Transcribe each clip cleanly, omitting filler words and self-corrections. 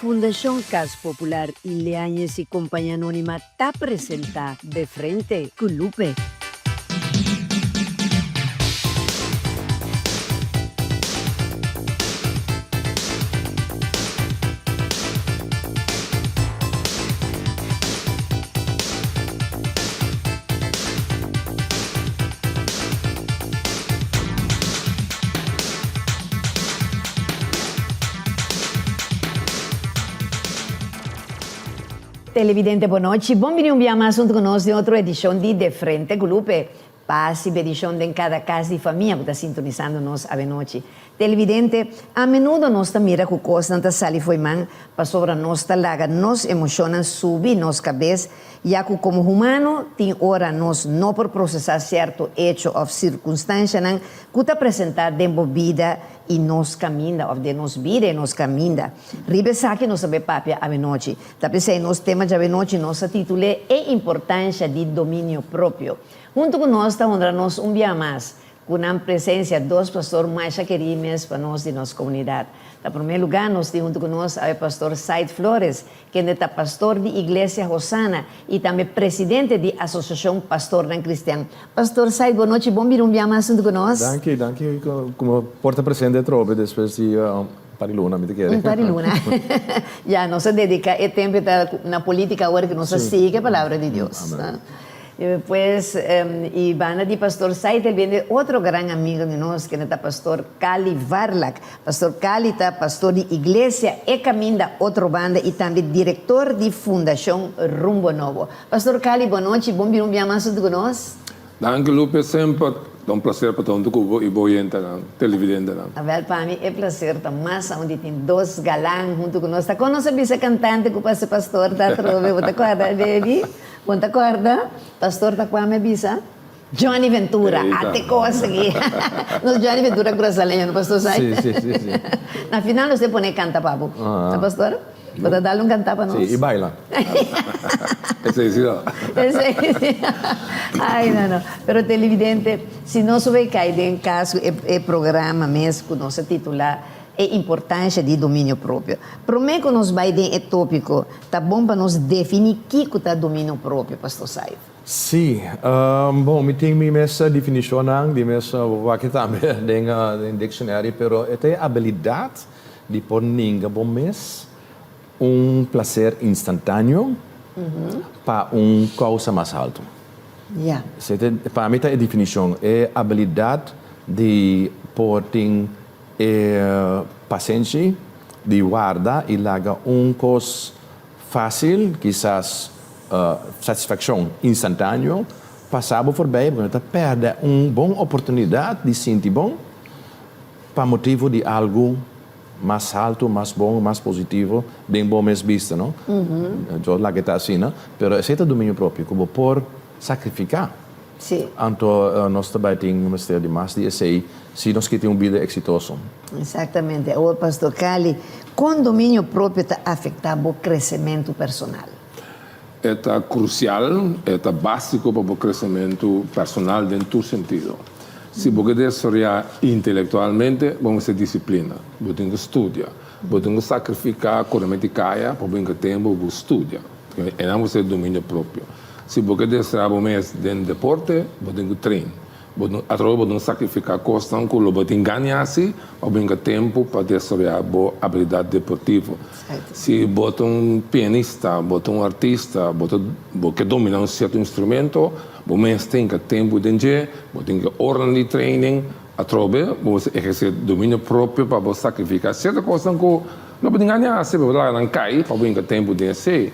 Fundashon Kas Popular i Leañez i Compañía Anónima ta presentá De Frente ku Lupe. Televidente bon nochi, bon bini un bia mas hunto cu nos den otro edicion di De Frente cu Lupe. Paz y bendición den cada cas di famia cu ta sintonisando nos avenochi. Televidente, a menudo nos ta mira cu cosnan ta sali fo'i man pasobra nos ta laga nos emocionnan subi nos cabes ya cu como humano tin ora nos no por procesa cierto hecho of circunstancianan cu ta presenta den bo bida y nos caminda of den nos bida y nos caminda. Riba esaki nos ta bay papia avenochi. Ta p'esey nos tema djavenochi nos a titul'é E importancia di dominio propio. Hunto cu nos ta honra nos un bia mas cu nan presencia dos pastor masha kerí mes pa nos di nos comunidad. Na prome lugar nos tin hunto cu nos awe pastor Said Flores, kende ta pastor di Iglesia Hosana y tambe presidente di Asociacion Pastornan Cristian. Pastor Said, bon nochi, bon bini un bia mas hunto cu nos. Danki, danki cu por ta presente atrobe despues di un par di luna mi ta kere. Un par di luna. Ya, nos a dedica e tempo ta na politica awor cu nos a sigui e palabra di Dios. Amen. Pues, y banda di Pastor Saitel bende otro gran amigo di nos, kende ta Pastor Cali Varlack. Pastor Cali ta pastor di Iglesia E Caminda Otro Banda y tambe director di Fundacion Rumbo Nobo. Pastor Cali, bon nochi, bon bini un bia mas hunto cu nos. Danki Lupe, semper ta un placer pa ta hunto cu bo y bo oyentenan, televidentenan. Awel, pa mi e placer ta mas aun di tin dos galan hunto cu nos. Ta con nos a bisa cantante cu pa se pastor ta atrobe, bo ta corda baby? Bo ta corda? Pastor ta cuame bisa? Johnny Ventura, ate cos aki. Nos Johnny Ventura Curaçaleño, no pastor Sai? Sí, sí, sí, sí. Na final nos te pone canta pa bo. No pastor? Bo ta dal un canta pa nos? Sí, y baila. Esey sí no. Esey sí. Ay, no, no. Pero televidente, si nos bay cay den caso e programa mes cu nos a titula E importancia di dominio propio. Prome cu nos bay den e topico, ta bon pa nos defini kico ta dominio propio, Pastor Saif. Sí, bon, mi tin mi mes definicionnan, di mes wak tambe den den dictionary, pero e ta e abilidad di por ninga bo mes un placer instantaneo pa un causa mas halto. Esey ta, pa mi ta e definicion, e abilidad di por tin E pasenshi di warda i laga un kos fásil, kisas satisfakshon instantaneo, pasa bo forbei bo no ta pèrdè un bon oportunidat di sinti bon pa motibu di algu mas haltu, mas bon, mas positivo den bo mes bista, no? Yo laga e ta asina, pero esei ta dominio propio ku bo por sakrifiká. Sí. Anto nos ta bai tin mester di mas di esei si nos ke tin un bida eksitoso. Exactamente. Awor Pastor Cali, kon dominio propio ta afecta bo crecemento personal? E ta crucial, e ta basico pa bo crecemento personal den tur sentido. Si bo ke desaroya intelectualmente, bo mester disciplina, bo tin cu studia, bo tin cu sacrifica corementi caya pa bo hinca tempo bo studia. Enan bo ser dominio propio. Si bo ke destrá bo mes den deporte, bo tin ku train. Bo tin atrobe bo tin ku sakrifiká kosnan ku lo bo tin gana hasi pa bo hinka tempu pa desaroyá bo abilidat deportivo. Si bo ta un pianista, bo ta un artista, bo ta bo ke dominá un sierto instrumento, bo mester hinka tempu den dje, bo tin ke oranan di training. Atrobe bo mester ehersé dominio propio pa bo sakrifiká sierto kosnan ku lo bo tin gana hasi, bo ta laga nan kai pa bo hinka tempu den esei.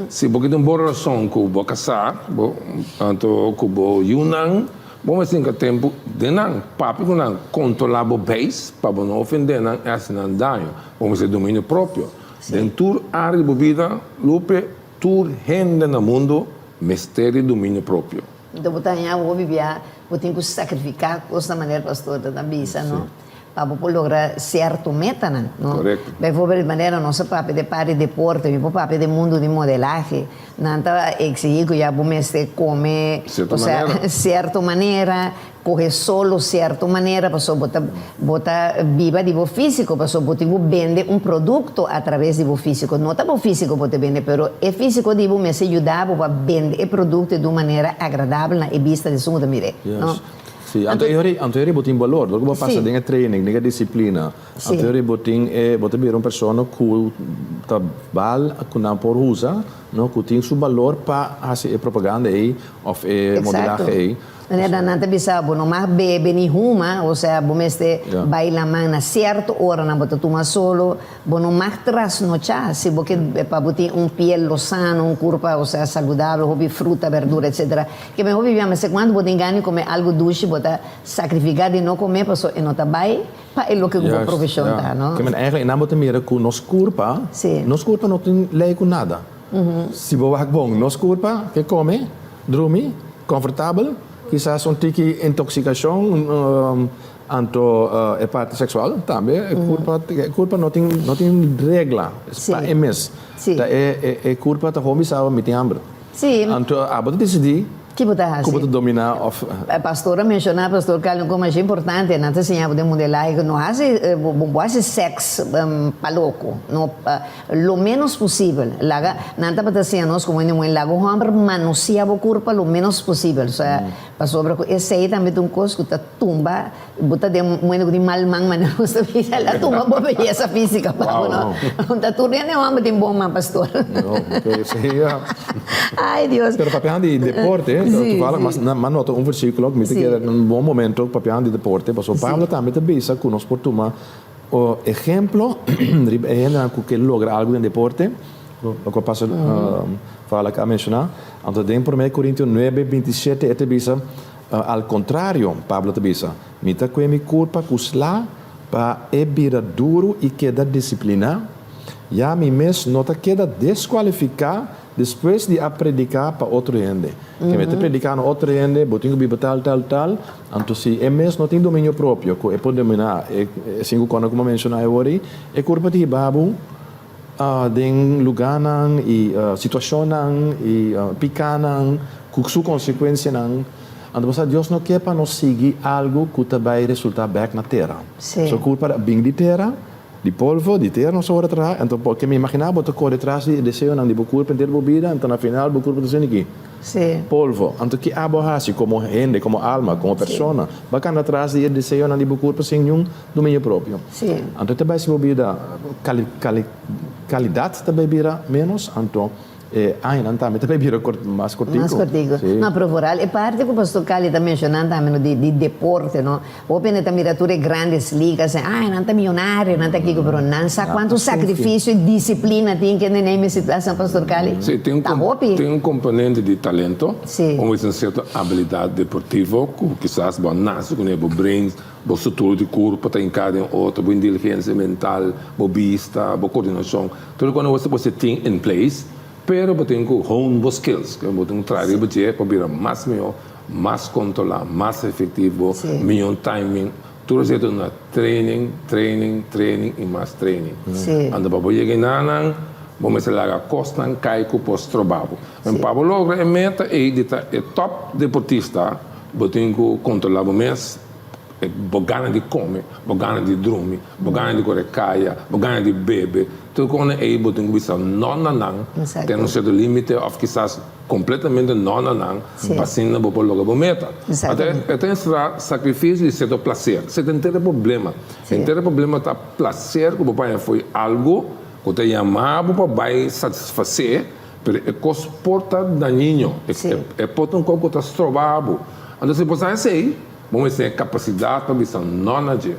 Si bo ke tin un bon relacion cu bo casá, bo, anto cu bo yunan, bo mester hinca tempu den nan, papia cu nan, controla bo beis pa bo no ofende nan y haci nan daño. Bo mester dominio propio. Den tur area di bo bida, Lupe, tur hende na mundo mester di dominio propio. Anto bo ta haña hopi bia bo tin cu sacrifica cos na manera pastor ta bisa, no? pa bo por logra sierto metanan, no? Korekto. Bijvoorbeeld manera nos a papia de parti deporte, mi por papia den mundu di modelahe, nan ta exigí ku ya bo mester kome, Sierto osea, manera. sierto manera, kohe solo sierto manera, pasobra bo ta bo ta biba di bo físiko, pasobra bo tin ku bende un produkto a traves di bo físiko. No ta bo físiko bo ta bende, pero e físiko di bo mester yuda bo pa bende e produkto di un manera agradabel na e bista di esun ku ta mir'é, no? Yes. Sí, anto e ora anto e ora bo tin balor, dor ku bo a pasa den e training, den e disiplina, anto e ora bo tin e bo ta bira un persona ku ta bal, ku nan por usa, no, ku tin su balor pa hasi e propaganda ei òf e modelahe ei. Manera nan ta bisa bo no mag bebe ni huma, osea bo mester bai laman na sierto oranan bo ta tuma solo, Bo no mag trasnochá si bo ke pa bo tin un piel losano, un kurpa, osea, saludabel, hopi fruta, berdura, etcetera. Ke mehor bibiá mester kuantu bo tin gana di kome algu dushi bo ta sakrifiká di no kome paso e no ta bai pa e loke ku bo Juist, profeshon ja. ta, no? Ke men eigenlijk einan bo ta mira ku nos kurpa, Sí. nos kurpa no tin lei ku nada. Si bo wak bon, nos kurpa ke kome, drumi, konfortabel, kisas un tiki intoksikashon, Anto e parti seksual tambe, e kurpa e kurpa no tin no tin regla, pa e mes. Ta e e kurpa ta hopi sa mi tin hamber. Anto abo ta disidí Ki bo ta hasi? ku bo ta dominá òf. E pastor a menshoná, pastor Carlin, ku masha importante, nan ta siña bo den mundu e laico, no hasi bo bo hasi sèks pa loko, no lo ménos posibel. Laga, nan tabata siña nos komo hende muhé, laga un hòmber manoseá bo kurpa lo ménos posibel. Osea, pasobra ku esei tambe ta un kos ku ta. Tumba, bo ta den mundo ku tin mal man manera nos ta bisa, el a tumba bo beyesa físika pa bo no. Ta tur hende homber tin bon man pastor. No, ok, sí ya. Ay Dios. Pero papiando di deporte, toevallig mas m'a nota un versículo ku mi ta kere un bon momento papiando di deporte, pasobra Pablo tambe ta bisa ku nos por tuma ehemplo riba e hendenan ku ke logra algu den deporte, loke pastor Valak a menshoná. Anto den promé Korintio nuebe binti shete e ta bisa, Al kontrario, Pablo ta bisa, Mi ta kue mi kurpa ku sla pa e bira duru i keda disipliná, ya mi mes no ta keda deskualifiká despues di a prediká pa otro hende. Ke mi ta prediká na otro hende, bo tin ku biba tal, tal, tal, anto si e mes no tin dominio propio ku e por dominá e sinku kònde ku mi a menshoná awor ei, e kurpa ta hiba bo den lugánan i situashonnan i pikánan ku su konsekuensianan. Anto bo sa Dios no ke pa nos sigui algu ku ta bai resultá bèk na tera. So kulpa a bin di tera, di polvo, di tera nos a wòrdu traha. Anto bo ke mi imaginá bo ta kore tras di e deseonan di bo kurpa henter bo bida, anto na final bo kurpa ta siña ki? Polvo. Anto ki abo a hasi komo hende, komo alma, komo persona? Bo a kanda tras di e deseonan di bo kurpa sin niun dominio propio. Anto ta bai si bo bida kali kali kalidat ta bai bira ménos, anto e añanan tambe ta bai bira mas kortiku. Mas kortiku. No, pero vooral e parti ku Pastor Cali ta menshoná tambe no di di deporte no. Hopi hende ta mira tur e grandes ligas en ay nan ta miyonario, nan ta kiko, pero nan sa kuantu sakrifisio i disiplina tin kende nei mester ta, Pastor Cali? Sí, tin un Ta hopi. tin un komponente di talento, Sí. un sierto abilidat deportivo ku kisas bo a nase kuné, bo brain Bo structura di curpa ta hinca den otro, bo inteligencia mental, bo bista, bo coordinacion, tur loke bo bo tin in place, pero bo tin cu hone bo skills, bo tin cu traha riba dje pa bira mas miho, mas controla, mas efectivo, miho timing, tur esey ta duna training, training, training y mas training. Anto pa bo yega enanan, bo mester laga cosnan cay cu por stroba bo. En pa bo logra e meta ey di ta e top deportista, Bo tin ku kontrolá bo mes, bo gana di kome, bo gana di drumi, bo gana di kore kaya, bo gana di bebe. Tur kosnan ei bo tin ku bisa no na nan, tene un sierto límite òf kisas kompletamente no na nan pa asina bo por logra bo meta. Anto e ta enserá sakrifisio di sierto plaser. Esei ta henter e problema. Henter e problema ta plaser ku bo paña fo'i algu ku ta yama bo pa bai satisfasé. Pero e kos por ta dañino, e por ta un kos ku ta stroba bo. Anto si bo sa esei, bo mester tin e kapasidat pa bisa no na dje.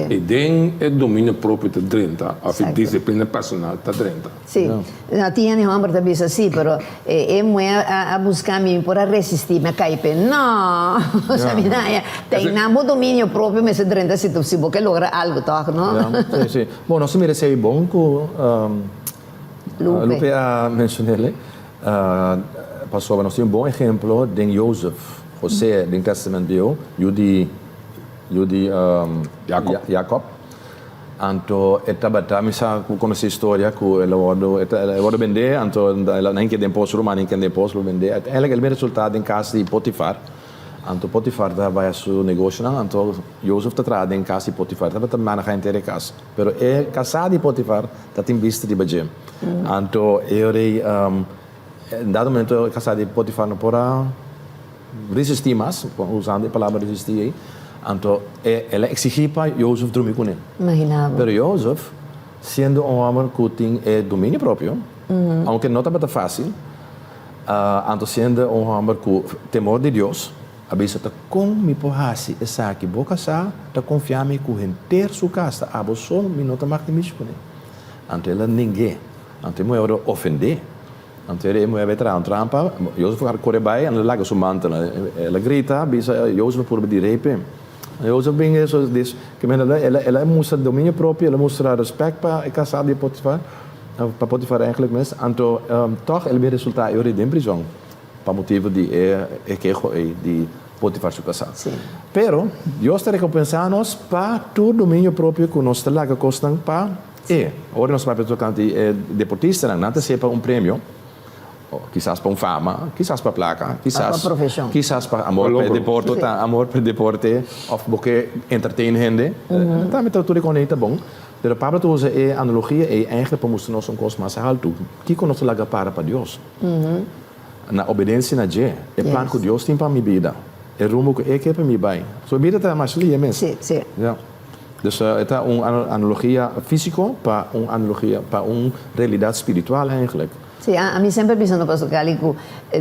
I den e dominio propio ta drenta, òf e disiplina personal ta drenta. Sí. No tin hende hòmber ta bisa sí, pero e muhé a buska mi, mi por a resistí, mi a kai p'e. No! Sa mi na ya. Ten nan bo dominio propio mester drenta si bo ke logra algu tòg, no? Sí, sí. Bon, nos a mira esei bon ku. Lupe. Lupe a mencion'el pasobra nos tin un bon ehemplo den Jozef, José den Testament Bieu, yu di. yu di Jacob. Jacob. Anto e tabata, mi sa ku konosé historia ku el a wòrdu, el a wòrdu bendé, anto el a nan kende den pos, su rumannan kende den pos lo bendé. Uiteindelijk el a bin resultá den kas di Potifar. Anto Potifar ta bai su negoshonan, anto Jozef ta traha den kas di Potifar, e tabata manehá henter e kas. Pero e kasá di Potifar ta tin bista riba dje. Anto e ora ei, en dado momento e kasá di Potifar no por a resistí mas, usando e palabra resistí ei, anto el a eksigí pa Jozef drumi kuné. Imagina bo. Pero Jozef, siendo un hòmber ku tin e dominio propio, ounke no tabata fásil, Anto siendo un homber cu temor di Dios, a bisa, Ta con mi por haci esaki? Bo casá ta confia mi cu henter su cas, ta abo so mi no ta mag di mishi cune. Anto el a ning'é. Anto e muher a ofendé. Anto e muher a traha un trampa. Jozef a core bai, el a laga su mantel. El a grita, bisa, Jozef a purba di repe. Jozef bin eso dis, el a mustra dominio propio, el a mustra respect pa e casá di Potifar. Pa Potifar eigenlijk mes, anto tòg el bin resultá e ora den prizòn pa motibu di e keho ei di Potifar su kasá. Pero Dios ta rekompensá nos pa tur dominio propio ku nos ta laga kosnan pa e. Ora nos papia tokante e deportistanan, nan ta sepa un premio, kisas pa un fama, kisas pa plaka, kisas kisas pa amor pa e deporte, amor pa e deporte òf bo ke entertain hende. Tambe ta tur e kos ei ta bon. Pero Pablo ta usa e analogia ei eigenlijk pa mustra nos un kos mas haltu. Kiko nos ta laga para pa Dios? Na obedensia na dje, e plan ku Dios tin pa mi bida, e rumbo ku E ke pa mi bai. So e bida ta masha lihe mes. Ya. Dus e ta un analogia físiko pa un analogia, pa un realidat spiritual eigenlijk. Sí, ami semper bisa no Pastor Cali ku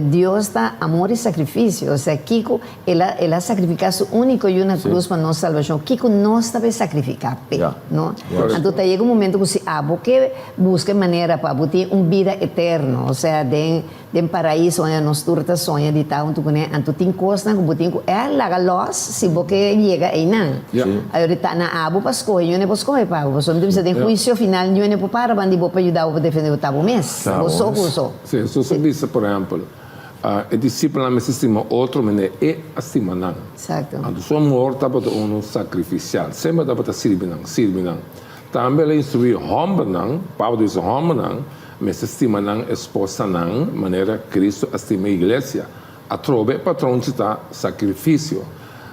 Dios ta amor i sakrifisio, osea kiko el a el a sakrifiká su úniko yu na krus pa nos salbashon, kiko nos ta bay sakrifiká p'e, no? Anto ta yega un momento ku si abo ke buska e manera pa abo tin un bida eterno, osea den den paraiso unda nos tur ta soña di ta huntu kuné, anto tin kosnan ku bo tin ku e laga lòs si bo ke yega einan. Ayori ta na abo pa skohe, ñune por skohe pa abo, pasobra mi ta bisa den huisio final ñune por para banda di bo pa yuda bo pa defende bo, ta bo mes, bo so ku so. Sí, Hesus a bisa, por ehèmpel, e disipelnan mester stima otro manera e a stima nan. Anto su amor tabata unu sakrifisial, semper tabata sirbi nan, sirbi nan. Tambe el a instruí hòmbernan, Pablo ta bisa hòmbernan mester stima nan esposanan manera Kristu a stima e iglesia. Atrobe e patronchi ta sakrifisio.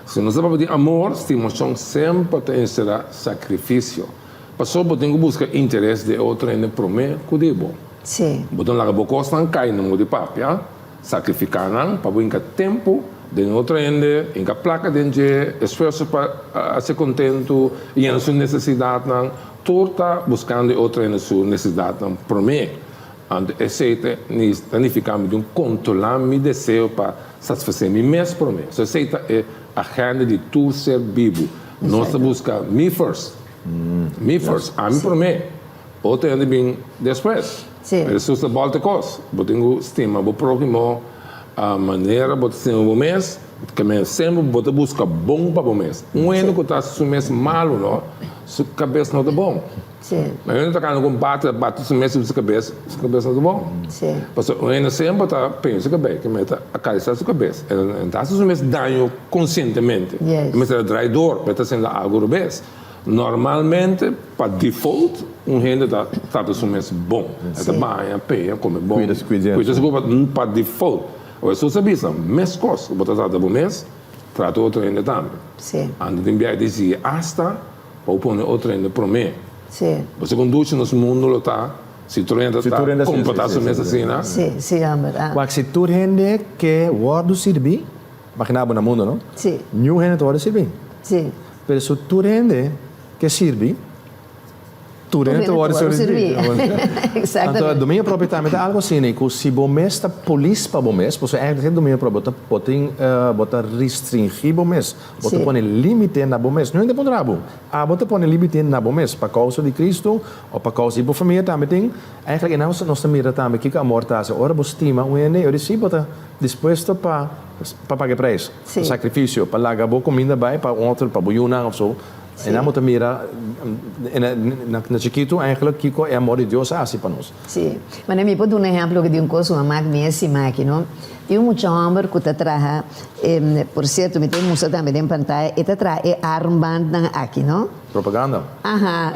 Si nos ta papia di amor, stimashon semper ta enserá sakrifisio. Pasobra bo tin ku buska interes di e otro hende promé ku di bo. Bo ta laga bo kosnan kai na modo di papia, sakrifiká nan pa bo hinka tempu den e otro hende, hinka plaka den dje, esfuerso pa hasié kontentu, yena su nesesidatnan. Tur ta buskando e otro hende su nesesidatnan promé. Anto esei ta ta nifiká mi tin kontrolá mi deseo pa satisfasé mi mes promé. So esei ta e agenda di tur ser bibu. Nos ta buska me first, me first, ami promé, otro hende bin despues. Pero Hesus ta bòlta kos. Bo tin ku stima bo próhimo manera bo ta stima bo mes, ke men semper bo ta buska bon pa bo mes. Un hende ku ta hasi su mes malu no, su kabes no ta bon. Ma un hende ta kanda ku un bate ta bati su mes riba su kabes, su kabes no ta bon. Pasobra un hende semper ta pensa su kabes, ke mester akarisiá su kabes. E no ta hasi su mes daño konsientemente. E mester ta drai dor, pa e ta haciendo algu robes. Normalmente, pa default, un hende ta trata su mes bon. E ta baña, peña, kome bon. Kuida su kurpa pa default. Awor Hesus a bisa, meskos ku bo ta trata bo mes, trata otro hende tambe. Anto tin biaha di sigui asta. Pa bo pone otro hende promé. Bo sa kon dushi nos mundu lo ta si tur hende ta komportá su mes asina? Wak, si tur hende ke wòrdu sirbí, imaginá bo na mundu, no? Niun hende ta wòrdu sirbí. Pero si tur hende ke sirbi, Tur hende ta wòrdu sirbí. Anto dominio propio tambe ta algu asina ku si bo mes ta polis pa bo mes, pasobra ègentlik e dominio propio bo ta bo tin bo ta restringí bo mes, bo ta pone límite na bo mes. Niun hende por kontra bo. Abo ta pone límite na bo mes pa kousa di Kristu òf pa kousa di bo famia tambe tin. Ègentlik einan nos ta mira tambe kiko amor ta hasi. Ora bo stima un hende, e ora sí bo ta dispuesto pa pa paga e preis, pa sakrifisio, pa laga bo kuminda bai pa un otro, pa bo yunan òf so. I nan bo ta mira na chikitu eigenlijk kiko e amor di Dios a hasi pa nos. Sí. Mane mi por duna ehemplo di un kos ku a mak mi e siman aki no. Tin un mucha hòmber ku ta traha, por sierto mi ta mustra tambe den pantaya, e ta traha e armbandnan aki no. Propaganda. Aha.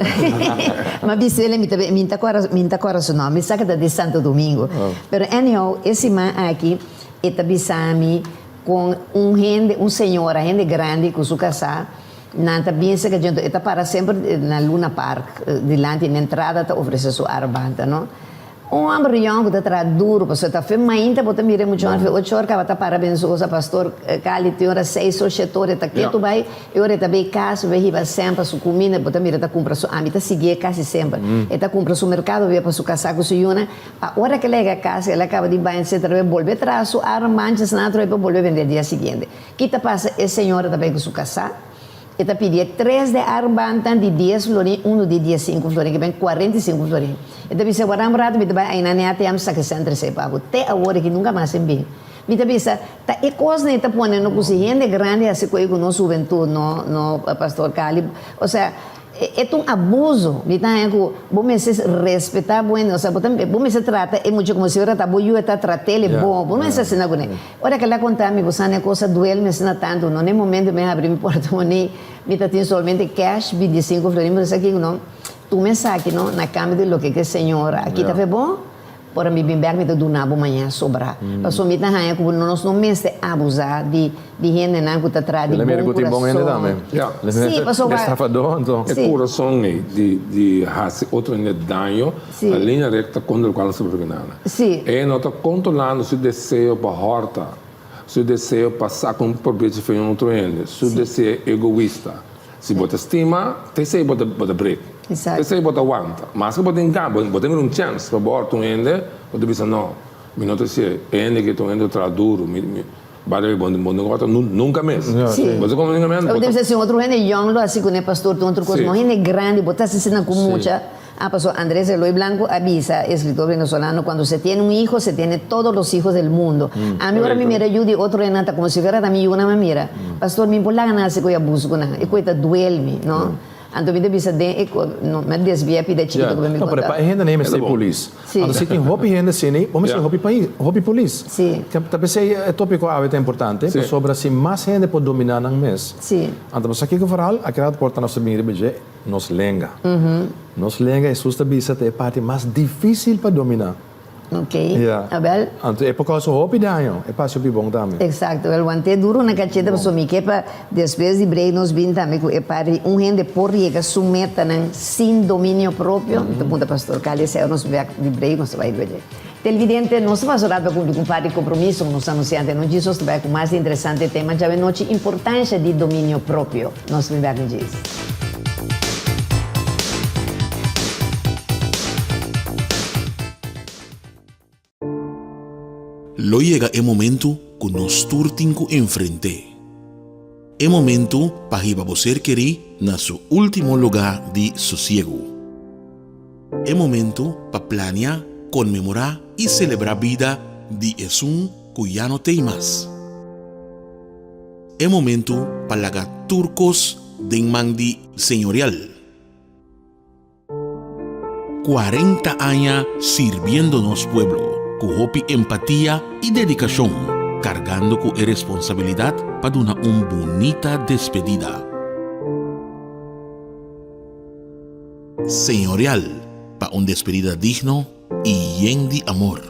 Ma bisele mi ta mi ta kòrda mi ta kòrda su nòmber, mi sa ku ta di Santo Domingo. Pero anyhow e siman aki e ta bisa mi kon un hende, un señora, hende grandi ku su kasá, Nan ta bisa ke djento e ta para semper na Luna Park dilanti na entrada ta ofrece su arbanta no. Un homber yong ku ta traha duro pasobra ta fe mainta bo ta mira e muchanan fe ocho or kaba ta para bende su cosa pastor Cali tin ora seis or shete or e ta ketu bai e ora e ta bay cas bay hiba semper su cuminda bo ta mira ta cumpra su ami ta siguié casi semper e ta cumpra su mercado bia pa su casa cu su yuna pa ora ke el a yega cas el a caba di baña etcetera bay bolbe traha su armanchas nan atrobe pa bolbe bende dia siguiente. Ki ta pasa e señora ta bai ku su kasá, e ta pidi e tres de arbantan di dies florin, unu di diesinku florin, ke ben 45 florin. E ta bisa, Wara un ratu mi ta bai ainan e ATM saka sèn tresé pa bo. Te awor aki nunka mas en bin. Mi ta bisa, ta e kosnan e ta pone no ku si hende grandi hasi koe ku nos hubentut, no, no, Pastor Cali. Osea, E ta un abuso. Mi ta haña ku bo mester respetá bo hende. Osea, bo ta, bo mester trata e mucha komo si ora ta bo yu e ta trat'el e bon. Bo no mester asina kuné. Ora kila konta mi, bo sa na e kos a duel mi asina tantu. No na e momento mi a habri mi portamoney, mi ta tin solamente cash, 25 florin, pero sa kiko no? Tuma esaki no, na kambio di loke ku e señora a kita fe bo. Ora mi bin bek mi ta duna bo maña sobrá. Pasobra mi ta haña ku nos no mester abusá di di hendenan ku ta traha di bon kurason. Sí, pasobra. E kurason ei di di hasi otro hende daño ta liña rekta kontra lokual nos ta papia ku nan. E no ta kontrolando su deseo pa hòrta, su deseo pa saka un probecho for un otro hende, su deseo egoista. Si bo ta stima, ta esei bo ta bo ta break. Ta esei bo ta wanta. Maske bo tin gana, bo tin un chèns pa bo hòrta un hende, bo ta bisa no, mi no ta hasié. E hende aki ta un hende ku traha duru, mi mi by the way bo bo no hòrta nunka mes. Bo ta komprende nunka mes? Bo ta bisa si otro hende yòn lo hasi kuné pastor ta otro kos, ma un hende grandi bo ta hasi asina ku mucha. Ah, pasobra Andrés Eloy Blanco a bisa, escritor venezolano, cuando se tiene un hijo, se tiene todos los hijos del mundo. Ami ora mi mira yu di otro hendenan ta como si fuera ta mi yunan mi mira. Pastor, mi por laga nan haci cu e abuso cu nan. E cu e ta duel mi, no? Anto mi ta bisa den e cu, no, mi a desvia pida chikito cu mi No, pero conta. pa e hende nan mester polis. Sí. Anto si tin hopi hende asina, bo mester hopi pais, hopi polis. Sí. Ta p'esei e topico awe ta importante, pasobra si mas hende por domina nan mes. Sí. Anto bo sa kico vooral? Aki rato por ta nos ta bin riba dje. Nos lenga. Nos lenga, Hesus ta bisa, ta e parti mas difísil pa dominá. Ok. Ya. Abel? Anto e por kousa hopi daño, e por hasi hopi bon tambe. Eksakto. Wel, want'é duru na kacheta pasobra mi ke pa despues di break nos bin tambe ku e parti di un hende por yega su metanan sin dominio propio. Mi ta puntra Pastor Cali esei ora nos bek di break nos ta bai dje. Televidente, nos ta pasa rato pa kumpli ku un par di kompromiso ku nos a anunsiá ante anochi. Nos ta bai ku mas interesante tema djawe nochi, importansha di dominio propio. Nos ta bin bek djis. Lo yega e momentu ku nos tur tin ku enfrent'é. E momentu pa hiba bo ser kerí na su último lugá di sosiegu. E momentu pa plania, konmemorá i selebrá bida di esun ku ya no t'ei mas. E momentu pa laga tur kos den man di Señorial. 40 aña sirbiendo nos pueblo ku hopi empatia i dedikashon, kargando ku e responsabilidat pa duna un bunita despedida. Señorial pa un despedida digno i yen di amor.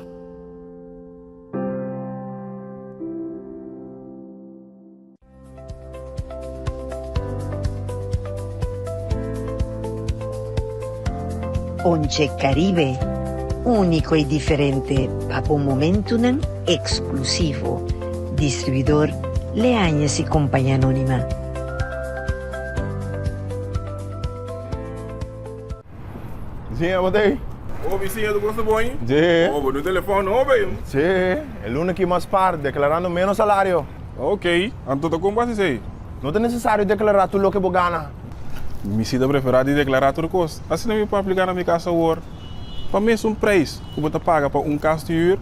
Ponche Caribe, úniko i diferente pa bo momentunan eksklusivo. Distribuidor Leañez y Compañía Anónima. Bisiña, bo ta ei? Oh, bisiña, tu kosa bon? Sí. Oh, bo no telefòn nobo ei? Sí, e luna aki mas par, deklarando ménos salario. Ok, anto ta kon bo hasi esei? No ta nesesario deklará tur loke bo gana. Mi si ta preferá di deklará tur kos. Asina mi por apliká na mi kas awor. Pa mesun preis ku bo ta paga pa un kas di hür,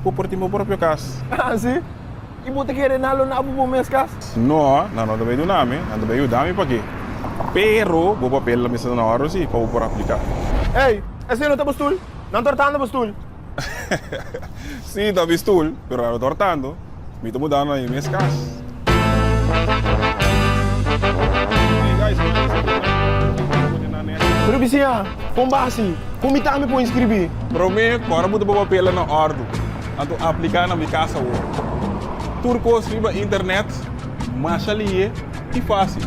bo por tin bo propio kas. Ah, si? I bo ta kere nan lo na bo bo mes kas? No, nan no ta bai duna mi, nan ta bai yuda mi p'aki. Pero bo papel lo mester ta na òrdu si pa bo por apliká. Ey, esei no ta bo stul? Nan tortando bo stul. Sí, ta mi stul, pero nan no tortando. Mi ta mudando na mi mes kas. Pero bisiña, kon basi? Kon mi tambe por inskribí? Promé, kòrda bo ta bo papelnan na òrdu. Anto apliká na mi kas awor. Tur kos riba internet, masha lihe i fásil.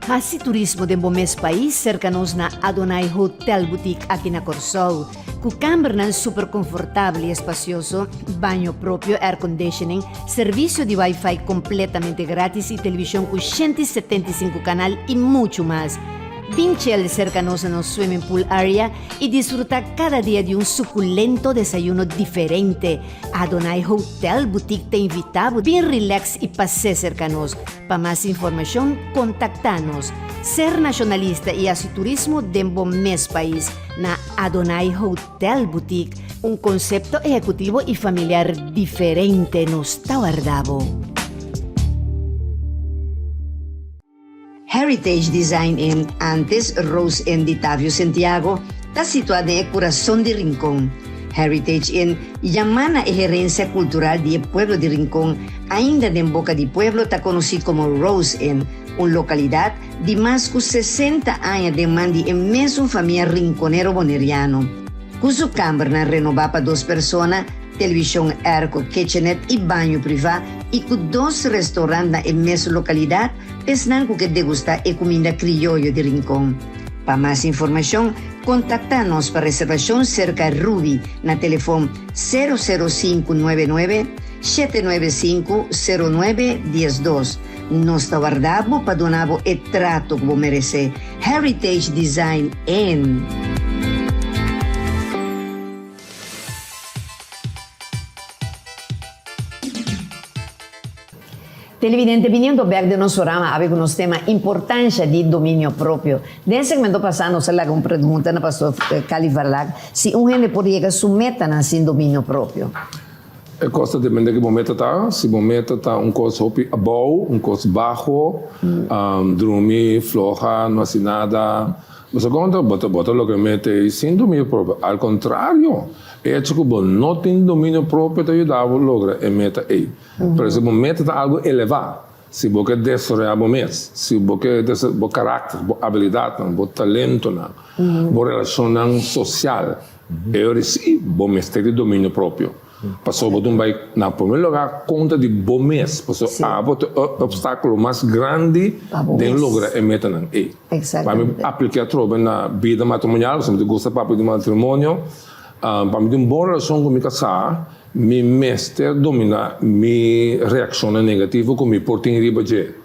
Hasi turismo den bo mes pais serka nos na Adonai Hotel Boutique aki na Kòrsou. Ku kambernan super konfortabel i espasioso, baño propio, airconditioning, servisio di wifi kompletamente gratis i televishon ku 175 kanal i muchu mas. Bin chel serka nos na nos swimming pool area i disfrutá kada dia di un sukulento desayuno diferente. Adonai Hotel Boutique ta invitá bo bin relax i pas'é serka nos. Pa mas informashon kontaktá nos. Ser nashonalista i hasi turismo den bo mes pais na Adonai Hotel Boutique, un konsepto ehekutivo i familiar diferente nos ta warda bo. Heritage Design Inn, antes Rose Inn di Tavio Sentiago, ta situá den e kurason di Rincon. Heritage Inn yamá na e herensia kultural di e pueblo di Rincon, ainda den boka di pueblo ta konosí komo Rose Inn, un lokalidat di mas ku sesenta aña den man di e mesun famia rinconero boneriano. Ku su kambernan renobá pa dos persona, televishon airco, kitchenet i baño privá i ku dos restaurant na e mesun lokalidat, esnan ku ke degustá e kuminda krioyo di Rincon. Pa mas informashon, kontaktá nos pa reservashon serka Ruby na telefon sero sero sinku nuebe nuebe, shete nuebe sinku, sero nuebe diesdos. Nos ta warda bo pa duna bo e trato ku bo meresé. Heritage Design Inn. Televidente, biniendo bek den nos programa awe ku nos tema Importansha di Dominio Propio. Den e segmento pasá nos a laga un pregunta na Pastor Cali Varlack si un hende por yega su metanan sin dominio propio. E kos ta depende ki bo meta ta. Si bo meta ta un kos hopi abou, un kos baho, drumi, floha, no hasi nada, bo sa konta bo ta bo ta logra meta ei sin dominio propio. Al kontrario, e echo ku bo no tin dominio propio ta yuda bo logra e meta ei. Pero si bo meta ta algu elevá, si bo ke desaroyá bo mes, si bo ke bo karakter, bo abilidatnan, bo talentonan, bo relashonnan sosial, e ora sí bo mester di dominio propio. Pasobra bo tin bai na primer lugá kontra di bo mes, pasobra abo ta e opstákulo mas grandi den logra e metanan ei. Pa mi apliká atrobe na bida matrimonial, pasobra mi ta gusta papia di matrimonio, pa mi tin un bon relashon ku mi kasá, Mi mester dominá mi reakshonnan negativo ku mi por tin riba dje.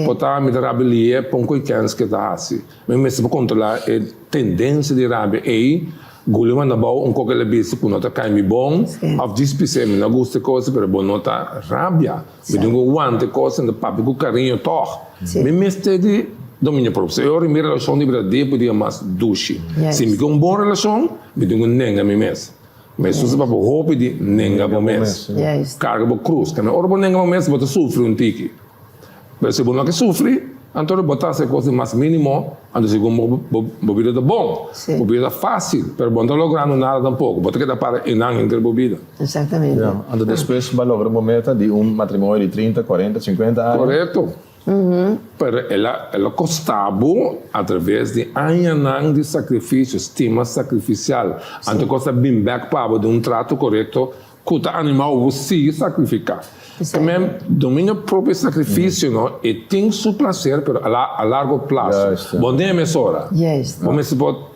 Por ta mi ta rabia lié pa un koi kèns ke ta hasi. Mi mester por kontrolá e tendensia di rabia ei, guli manda abou un koke el a bisa ku no ta kai mi bon, òf djis bis'é mi no gusta e kos pero bo no ta rabia. Mi tin ku wanta e kos en ta papia ku kariño tòg. Mi mester di dominio propio. E ora mi relashon di bira dia pa dia mas dushi. Si mi ke un bon relashon, mi tin ku nenga mi mes. Hesus a papia hopi di nenga bo mes, karga bo krus. Kende ora bo nenga bo mes, bo ta sufri un tiki. Pero si bo no ke sufri, anto bo ta hasi e kos di mas minimo, anto segun bo bo bida ta bon, bo bida ta fasil, pero bo no ta logrando nada tampoko, bo ta keda para einan henter bo bida. Exactamente. Ya, anto despues bo a logra bo meta di un matrimonio di trinta, kuarenta, sinkuenta aña. Korekto. Pero el a el a kosta bo atraves di añanan di sakrifisio, stima sakrifisial. Anto kos a bin bèk pa bo den un trato korekto ku ta animá bo sigui sakrifiká. Tambe dominio propio e sakrifisio no, e tin su plaser pero a largo plaso. Bo no den e mes ora. Bo mester por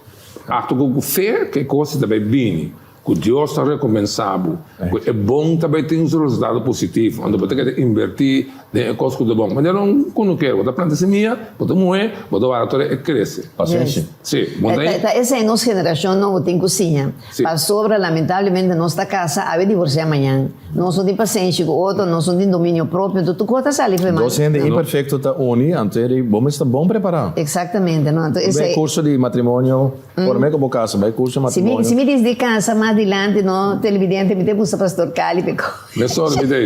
aktua ku fe ku e kos ta bai bini. Ku Dios ta rekompensá bo, ku e bon ta bai tin su resultado positivo. Anto bo ta keda invertí den e kos ku ta bon. Manera un kunukero, bo ta planta simia, bo ta muhé, bo ta wara tora e krese. Pasenshi. Sí, bo ta. Ta esei nos generashon nobo tin ku siña. Pasobra lamentablemente nos ta kasa, awe divorsiá mañan. Nos no tin pasenshi ku otro, nos no tin dominio propio, anto tur kos ta sali for e man. Dos hende imperfekto ta uni, anto e di bo mester bon prepará. Eksaktamente, no, anto esei. Bai kurso di matrimonio. Prome ku bo kasa, bai kurso matrimonio. Si mi disdi kasa mas dilanti no televidente mi ta buska pastor Cali pe ko. Mesora mi ta ei.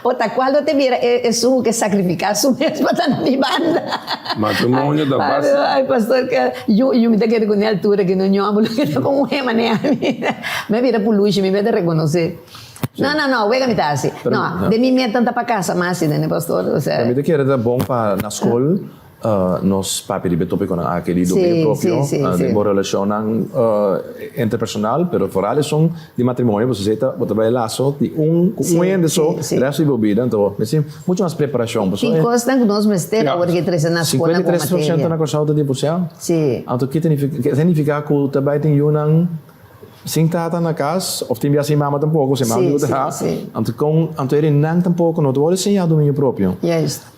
O ta kual lo te bira esun ku ke sakrifika su mes pa ta na mi banda. Matrimonio ta bas. Ay pastor yu yu mi ta kere ku ne altura ki no ñobo lo ke ta kon muhe manera mi. Mi a bira pulushi mi mester rekonosé. No no no wega mi ta hasi. No den mi meta ta pa kasa mas si ne pastor osea. Mi ta kere ta bon pa na skol. Nos papia riba e tópikonan aki di dominio propio den bo relashonnan interpersonal, pero foral esun di matrimonio, pasobra esei ta bo ta bai laso di un ku un hende so resto di bo bida, anto mester muchu mas preparashon. Tin kosnan ku nos mester awor ke trese na skola komo materia. 53% na Kòrsou ta divorsiá. Anto ke ta nifiká ku ta bai tin yunan Sin tata na kas, of tin bia sin mama tampoko, sin mama di traha, anto kon, anto e nan tampoko no ta wòrdu siñá dominio propio.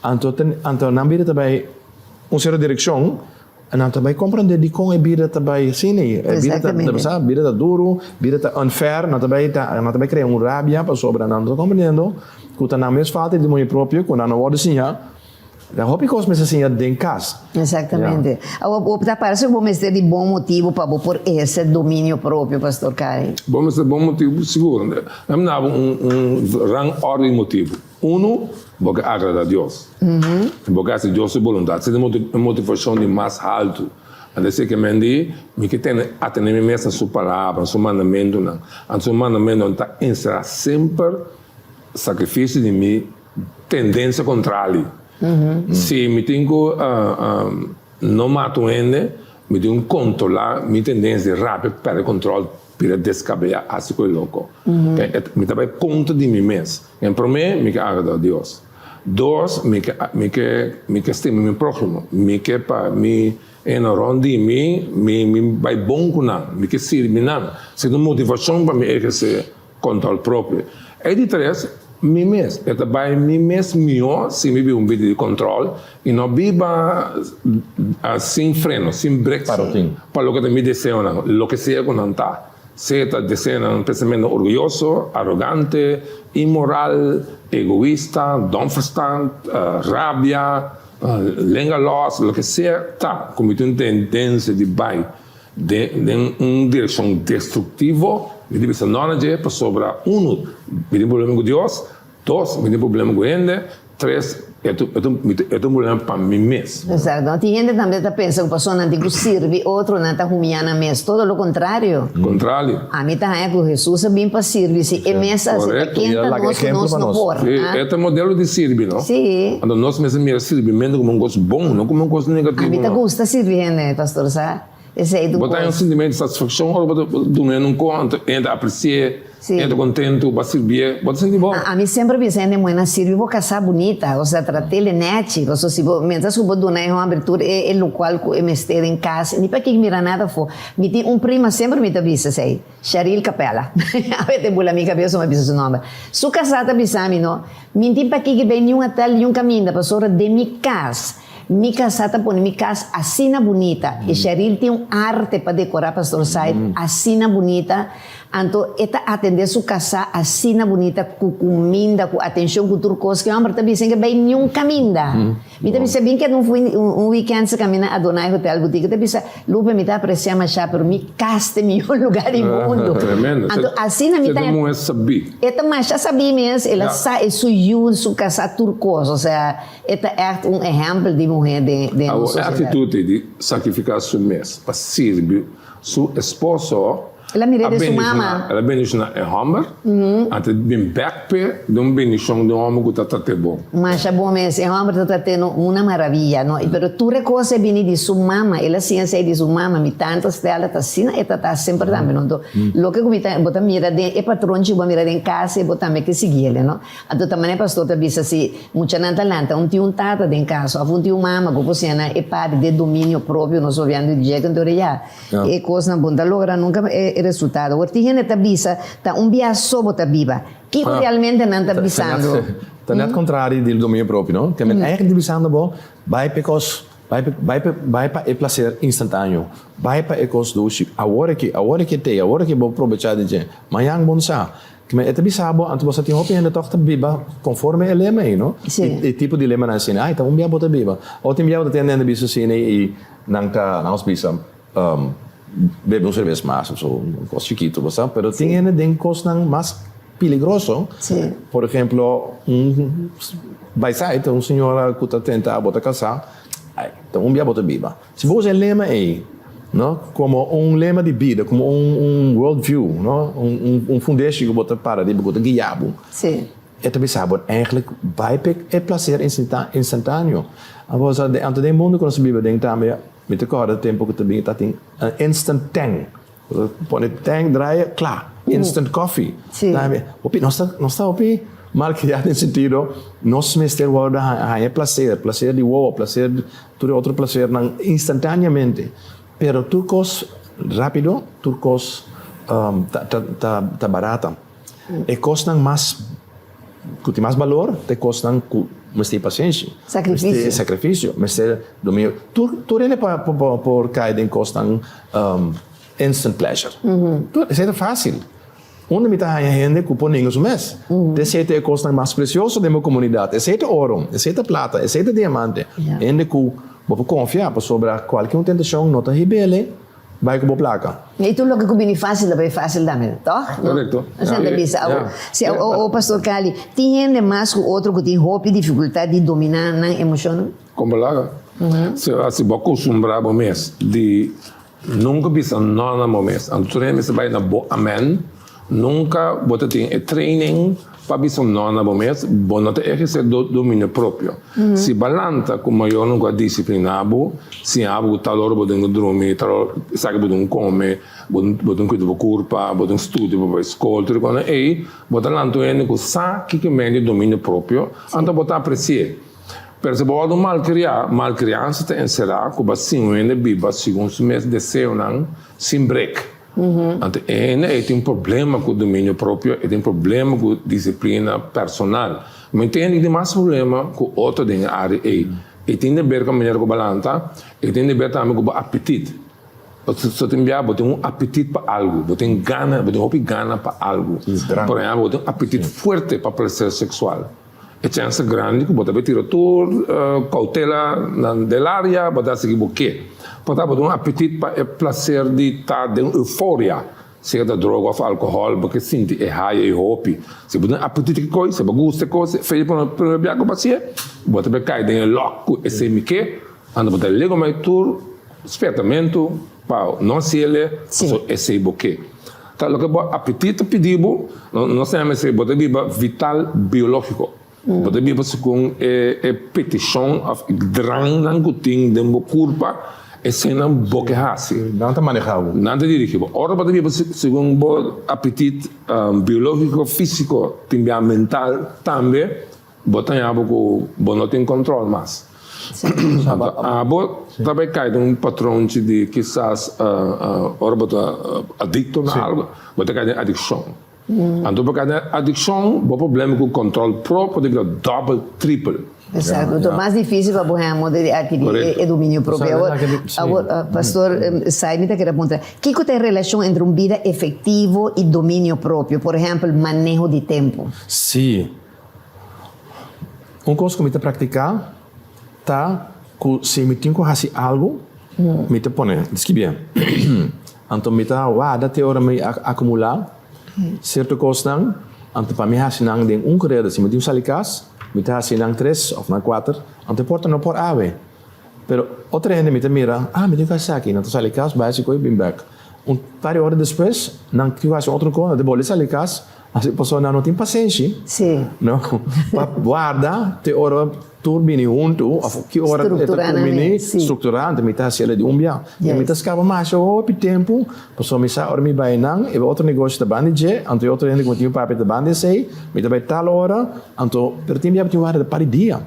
Anto ten, anto nan bida ta bai un sierto direkshon, nan ta bai komprendé dikon e bida ta bai asina ei. E bida ta, bo sa, bida ta duru, bida ta unfair, nan ta bai ta, nan ta bai krea un rabia pasobra nan no ta komprendiendo ku ta nan mes falta di dominio propio ku nan no wòrdu siñá. Ta hopi kos mester siña den kas. Exactamente. Awor bo ta parse ku bo mester di bon motibu pa bo por eherse dominio propio, Pastor Kari. Bo mester bon motibu sigur. Nan mi daba un un rang orde di motibu. Unu, bo ke agrada Dios. Bo ke hasi Dios su boluntat. Esei ta e motivashon di mas haltu. Anto esei ke men di, mi ke tene atene mi mes na su palabra, na su mandamentunan. Anto su mandamentunan ta enserá semper sakrifisio di mi. Tendensia kontrali. Si mi tin ku no mata un hende, mi tin ku kontrolá mi tendensia di rabia, pèrdè kontròl, bira deskabeyá, hasi ku e loko. Mi ta bai kontra di mi mes. En promé, mi ke agradá Dios. Dos, mi ke mi ke mi ke stima mi próhimo. Mi ke pa mi hende rònt di mi, mi mi bai bon ku nan. Mi ke sirbi nan. Esei ta un motivashon pa mi ehersé Control propio. E di tres, mi mes. E ta bai mi mes mihó si mi biba un bida di control i no biba sin freno, sin brek pa loke ta mi deseonan, loke sea ku nan ta. Sea ta deseonan, pensamentonan orguyoso, arogante, inmoral, egoista, donverstand, rabia, lenga lòs, loke sea ta ku mi tin un tendensia di bai Den un direkshon destruktivo, mi ta bisa no na dje pasobra, unu, mi tin problema ku Dios, dos, mi tin problema ku hende, tres, e ta un problema pa mi mes. Exacto. Tin hende tambe ta pensa ku pasobra nan tin ku sirbi otro, nan ta humiá nan mes. Todo lo kontrario. Kontrario. Ami ta haña ku Hesus a bin pa sirbi, si e mes a hasi, ta ken ta nos ku nos no por? Sí, e ta modelo di sirbi, no? Sí. Anto nos mester mira sirbimentu komo un kos bon, no komo un kos negativo, Ami ta gusta sirbi hende, pastor, sa. Esei ta un Bo ta haña un kos. sintimentu di satisfakshon ora bo ta duna hende un kos, anto hende ta apresi'é, hende ta kontentu, bo a sirbié, bo ta sinti bon. Ami semper bisa hende muhénan sirbi bo kasá bunita, osea trat'é nèchi, pasobra si bo mientras ku bo duna e hòmber tur e lokual ku e mester den kas, ni pa kiko mira nada afó. Mi tin un prima semper mi ta bisa esei, Sharil Capella, awe ta bula mi kabes ora mi bisa su nòmber. Su kasá ta bisa mi no, mi tin pa kiko bai niun hotel, niun kaminda, pasobra den mi kas. Mi kasá ta pone mi kas asina bunita. E Sheril tin un arte pa dekorá Pastor Said asina bunita. Anto e ta atendé su kasá asina bunita ku kuminda, ku atenshon, ku tur kos. Ke hòmber ta bisa ke bai niun kaminda. Mi ta bisa bin keda un fin un weekend sa kaminda Adonai Hotel Boutique. E ta bisa, Lupe mi ta apresiá mashá pero mi kas ta e mihó lugá di mundu. Tremendo. Anto asina mi ta. E ta muhé sabí. E ta masha sabí mes. El a sa e su yu, su kasá tur kos. Osea. E ta ègt un ehèmpel di muhé den nos Awor, e sosiedat. aktitut ei di sakrifiká su mes pa sirbi su esposo El a mir'é a den su bendishoná, mama. el a bendishoná e hòmber, anto bin bèk p'e den un bendishon di un hòmber ku ta trat'é bon. Masha bon mes, e hòmber ta trat'é no una maravilla, no. Pero tur e kos a bini di su mama, el a siña esei di su mama. Mi tanta Stella ta asina e tratá semper tambe, no. Anto, loke ku mi ta, bo ta mira den e patronchi ku bo a mira den kas ei, bo tambe ke siguiel, no. Anto ta manera pastor ta bisa si muchanan ta lanta un tin un tata den cas of un tin un mama cu por siña nan e parti de dominio propio nos papiando di dje anto ya e cosnan bon ta logra nunca e. resultado. Awor tin hende ta bisa ta un bia so bo ta biba. Kiko realmente nan ta bisando? Ta net contrario di dominio propio, no? Ke men eigenlijk ta bisando bo, bai pa e kos, bai pa, bai pa, bai pa e placer instantaneo, bai pa e kos dushi, awor aki, awor aki t'ei, awor aki bo probecha di dje, mañan bo no sa. Ke men e ta bisa bo, anto bo sa tin hopi hende tòg ta biba konforme e lema ei, no? E tipo di lemanan asina, ai ta un bia bo ta biba. Ora tin bia bo ta tende hende bisa asina i nan ta, nan nos bisa, Bebe un serbes mas of so, un kos chikitu, bo sa, pero tin hende den kosnan mas peligroso. Por ehemplo, un baisait, un señora ku ta tenta bo ta kasá, ai, ta un bia bo ta biba. Si bo usa e lema ei, no, komo un lema di bida, komo un un world view, no, un un fundeshi ku bo ta para riba, ku ta guia bo. E ta bisa bo eigenlijk bai p'e e placer instantaneo. Anto den mundu ku nos ta biba den tambe, Mi ta kòrda tempu ku ta bin ta tin instant tèn. Bo ta pone tèn, draai, kla. Instant coffee. Tambe. Hopi, nos ta, nos ta hopi malkriá den sentido, nos mester wòrdu haña plaser, plaser di wowo, plaser, tur e otro plasernan instantáneamente. Pero tur kos rápido, tur kos ta, ta, ta, ta barata. E kosnan mas ku tin mas balor ta e kosnan ku mester pasenshi. Sakrifisio. Mester sakrifisio, mester dominio. Tur tur hende pa por kai den kosnan instant pleasure. Tur esei ta fásil. Unda mi ta haña hende ku por ninga su mes? Ta esei ta e kosnan mas presioso den bo komunidat. Esei ta oro, esei ta plata, esei ta diamante. Hende ku bo por konfia pasobra kualke un tentashon no ta hib'el. Bai ku bo plaka. I tur loke ku bini fásil ta bai fásil tambe, tòg? Korekto. Asina ta bisa. Awor, si awor, Pastor Cali, tin hende mas ku otro ku tin hopi difikultat di dominá nan emoshonnan? Kon bo laga? Si si bo a kustumbrá bo mes di nunka bisa nò na bo mes, anto tur hende mester bai na bo amèn, nunka bo ta tin e training pa bisa nò na bo mes, bo no ta ehersé dominio propio. Si bo a lanta ku mayornan ku a disipliná bo, siña bo ku tal ora bo tin ku drumi, tal ora esaki bo tin ku kome, bo tin ku kuida bo kurpa, bo tin studia pa bai skol, tur e kosnan ei, bo ta lanta un hende ku sa kiko men di dominio propio, anto bo ta apresi'é. Pero si bo wòrdu malkriá, malkriansa ta enserá ku bo a siña un hende biba segun su mes deseonan sin brek. Anto e hende ei tin problema ku dominio propio, e tin problema ku disiplina personal. Mi tin hende ku tin mas problema ku otro den e área ei. E tin di ber ku e manera ku bo a lanta, e tin di ber tambe ku bo apetit. So tin bia bo tin un apetit pa algu, bo tin gana, bo tin hopi gana pa algu. Por ehèmpel, bo tin un apetit fuerte pa plaser seksual. E chèns ta grandi ku bo ta bai tira tur koutela nan del área, bo ta hasi ki bo ke. Por ta bo tin un apetit pa e plaser di ta den euforia, sea ta droga òf alkohòl, bo ke sinti e haya e hopi. Si bo tin apetit ki koi, si bo gusta e kos, fe di prome bia ku bo hasié, bo ta bai kai den e lòk ku esei mi ke, anto bo ta legumai tur spiertamentu pa no hasiel, pasobra esei bo ke. Ta loke bo apetit ta pidi bo, no sa mester bo ta biba vital biológiko. Bo ta biba segun e e petishon òf e drangnan ku tin den bo kurpa, eseinan bo ke hasi. Nan ta maneha bo. Nan ta dirigi bo. Ora bo ta biba segun bo apetit biológiko, físiko, tin bia mental tambe, Bo ta haña bo ku bo no tin kòntròl mas. Anto abo ta bai kai den un patronchi di kisas ora bo ta adikto na algu, bo ta kai den adikshon. Anto bo kai den adikshon, bo problema ku kòntròl propio ta bira dòbel, tripel. Esakto. Anto mas difísil pa bo haña moda di atkirí e dominio propio. Awor, awor Pastor Sai, mi ta kere puntra, kiko ta e relashon entre un bida efektivo i dominio propio? Por ehèmpel, maneho di tempu. Sí. Un kos ku mi ta praktiká ta ku si mi tin ku hasi algu, mi ta pone skibié. Anto mi ta warda te ora mi a akumulá sierto kosnan, anto pa mi hasi nan den un koreda. Si mi tin ku sali kas, mi ta hasi nan tres òf nan kuater, anto e porta no por awe. Pero otro hende mi ta mira, ah mi tin ku hasi esaki, nan ta sali kas, bai hasi kos i bin bèk. Un par di ora despues, nan tin ku hasi otro kos, nan ta bolbe sali kas. Asi pasobra nan no tin pasenshi, no, pa warda te ora tur bini huntu of ki ora e ta kuminí, strukturá, anto mi ta hasi el di un bia. I mi ta skapa masha hopi tempu, pasobra mi sa ora mi bai nan, e otro negoshi ta banda di dje, anto e otro hende ku mi tin papia ta banda di esei, mi ta bai tal ora, anto, pero tin bia bo tin warda par di dia.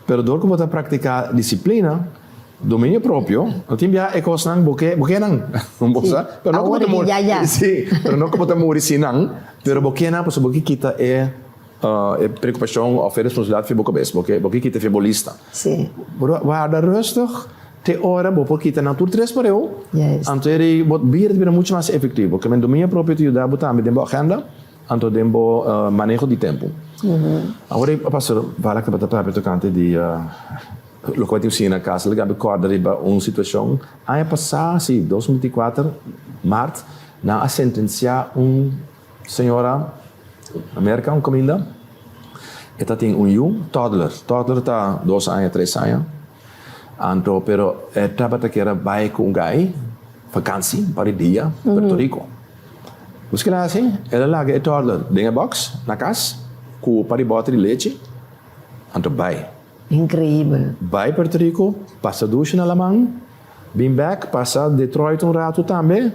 Pero dor ku bo ta praktiká disiplina. Dominio propio, no tin bia e kosnan bo ke, bo ke nan, bo sa, pero no ku bo ta muri, si, pero no ku bo ta muri sin nan, pero bo ke nan pasobra bo ke kita e e preokupashon òf e responsabilidat for bo kabes, bo ke bo ke kita for bo lista. Bo warda rustig te ora bo por kita nan tur tres pareu, anto e bo bira ta bira muchu mas efektivo. Ke men dominio propio ta yuda bo tambe den bo agenda, anto den bo maneho di tempu. Awor e pastor Balak tabata papia tokante di. Loke bo tin siña na kas lo gabi kòrda riba un situashon. Aña pasá, sí, 2024, mart, nan a sentensiá un señora na Merka, un kaminda. E ta tin un yu, toddler. Toddler ta dos aña, tres aña. Anto, pero e tabata kier a bai ku un gai vakansi, un par di dia, Puerto Rico. Nos kila hasi? El a laga e toddler den e box na kas ku un par di bòter di lechi, anto bai. Increibel. Bai Puerto Rico, pasa dushi na laman, bin bek, pasa Detroit un ratu tambe,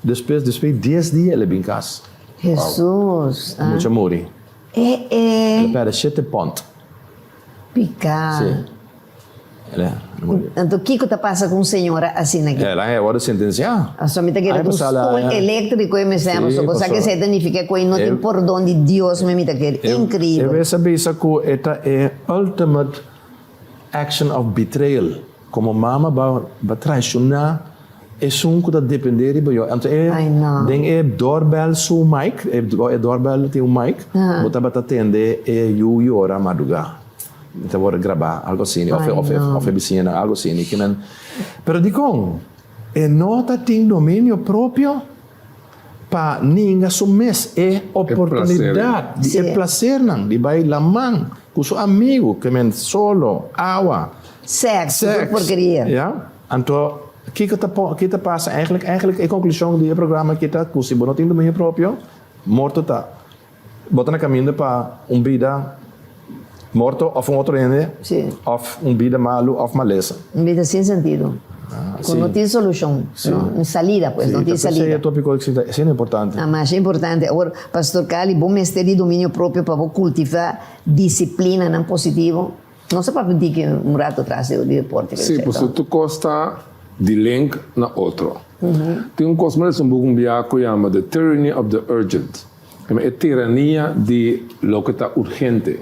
despues despues di dies dia el a bin kas. Hesus ah. Mucha muri. Eh eh. El a perde shete pond. Pica. Si. El a muri. Anto kiko ta pasa ku un señora asina aki? El a wòrdu sentensiá. Aso mi ta kere ku un stoel eléktriko e mester a paso. Bo sa ke esei ta nifiká ku e no tin pordon di Dios mi mi ta kere. Increibel. E wes a bisa ku e ta e ultimate action of betrayal. Komo mama bo a traishoná esun ku ta dependé riba yo. Anto e den e doorbell su mic, e doorbell tin un mic, bo tabata tende e yu yora madrugá. Mi ta wòrdu grabá, algu asina, òf òf òf e bisiñanan, algu asina. Ki nan, pero dikon e no ta tin dominio propio pa ninga su mes e oportunidat di e plasernan di bai laman ku su amigu, ke men solo, awa, Sèks, tur porkeria. Ya. Anto, kiko ta po, kiko ta pasa eigentlik? Eigentlik e konklushon di e programa aki ta ku si bo no tin dominio propio, morto ta. Bo ta na kaminda pa un bida morto òf un otro hende òf un bida malu òf malesa. Un bida sin sentido, ku no tin solushon, no salida pues, no tin salida. Esei e topiko ku ta asina importante. Ta masha importante. Awor, Pastor Cali, bo mester di dominio propio pa bo kultivá disiplinanan positivo. Nos a papia diki un rato atras di deporte. Sí, pasobra tur kos ta di link na otro. Tin un kos mas un buku un bia ku yama The Tyranny of the Urgent. E tirania di loke ta urgente.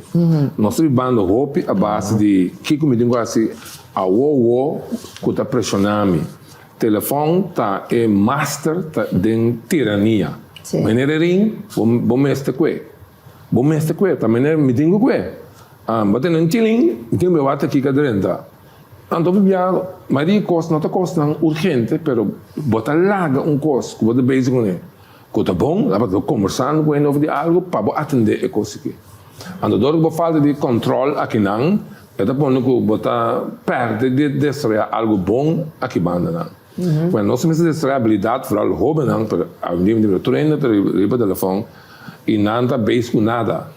Nos ta bibando hopi a base di kiko mi tin ku hasi awo awo ku ta preshona mi. Telefòn ta e master ta den tirania. Manera rin bo mester kue. Bo mester kue. Ta manera mi tin ku kue. Bo tene un chilin mi tin ku wak ta kiko a drenta. Anto bo bia mayoria di kos no ta kosnan urgente pero bo ta laga un kos ku bo ta bezig kuné. Ku ta bon, la bo ta kombersando ku hende over di algu pa bo atendé e kos aki. Anto dor ku bo falta di kòntròl akinan, e ta pone ku bo ta pèrdè di desaroyá algu bon aki bandanan. Bueno, nos mester desaroyá abilidat, foral hóbennan, pero awendia mi ta mira tur hende ta riba telefòn i nan ta bezig ku nada.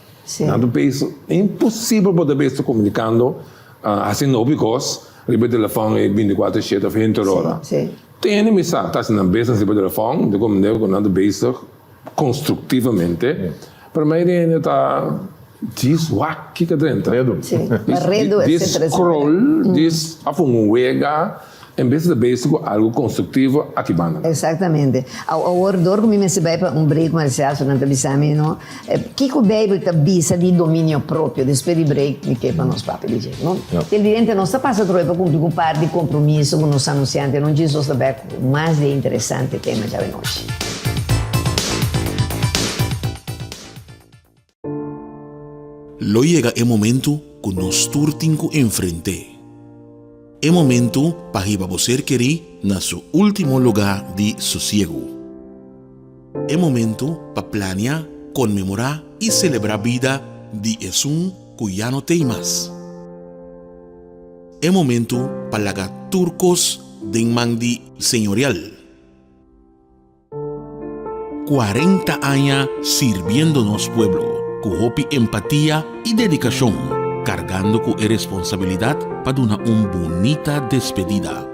Nan ta bezig, imposibel bo ta bezig ta komunikando, hasiendo hopi kos riba e telefòn e bintikuater shete òf henter ora. Tene mi sa ta hasi nan business riba telefòn, di kon manera ku nan ta bezig konstruktivamente, pero mayoria hende ta djis wak kiko drenta. Djis scroll, djis a funga un wega, en bes di ta bezig ku algu konstruktivo aki banda nan. Exactamente. Awor dor ku mi mester bai pa un break Marcel, so nan ta bisa mi no, Kiko Beibel ta bisa di dominio propio? Despues di break mi ke pa nos papia di dje, no? Televidente, nos ta pasa atrobe pa cumpli cu un par di compromiso cu nos anunciante. No djis nos ta bek cu mas di e interesante tema djawe nochi. Lo yega e momento ku nos tur tin ku enfrent'é. E momento pa hiba bo ser kerí na su último lugá di sosiegu. E momento pa plania, konmemorá i selebrá bida di esun ku ya no t'ei mas. E momento pa laga tur kos den man di Señorial. 40 aña sirbiendo nos pueblo ku hopi empatia i dedikashon, kargando ku e responsabilidat pa duna un bunita despedida.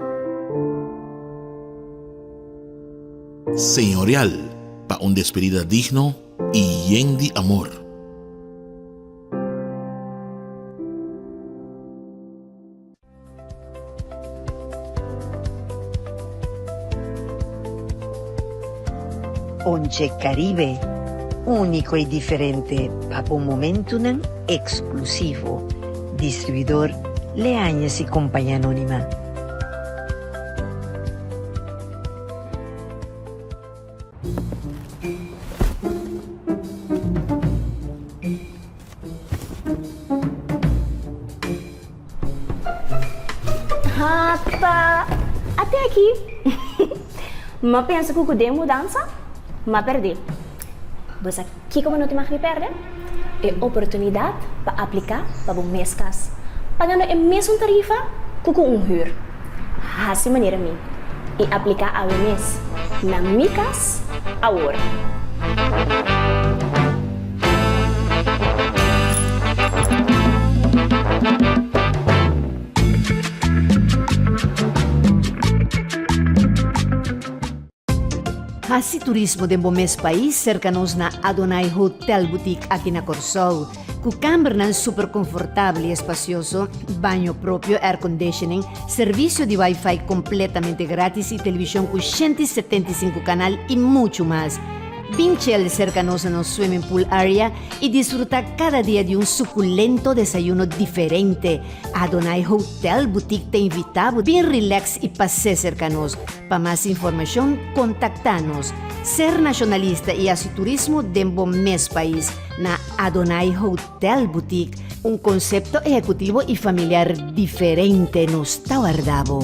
Señorial pa un despedida digno y yen di amor. Ponche Caribe, úniko i diferente pa bo momentunan eksklusivo. Distribuidor Leañez y Compañía Anónima. Hata, ate aki. M'a pensa ku ku den mudansa, m'a pèrdè. Bo sa kiko bo no tin mag di pèrdè? E oportunidat pa apliká pa bo mes kas, pagando e mesun tarifa ku ku un hür. Hasi manera mi i apliká awe mes na Mi Kas Awor! Hasi turismo den bo mes pais serka nos na Adonai Hotel Boutique aki na Kòrsou. Ku kambernan super konfortabel i espasioso, baño propio, airconditioning, servisio di wifi kompletamente gratis i televishon ku 175 kanal i muchu mas. Bin chel serka nos na nos swimming pool area i disfruta kada dia di un sukulento desayuno diferente. Adonai Hotel Boutique ta invita bo bin relax i pas'é serka nos. Pa mas informashon kontaktá nos. Ser nashonalista i hasi turismo den bo mes pais na Adonai Hotel Boutique, un konsepto ehekutivo i familiar diferente nos ta warda bo.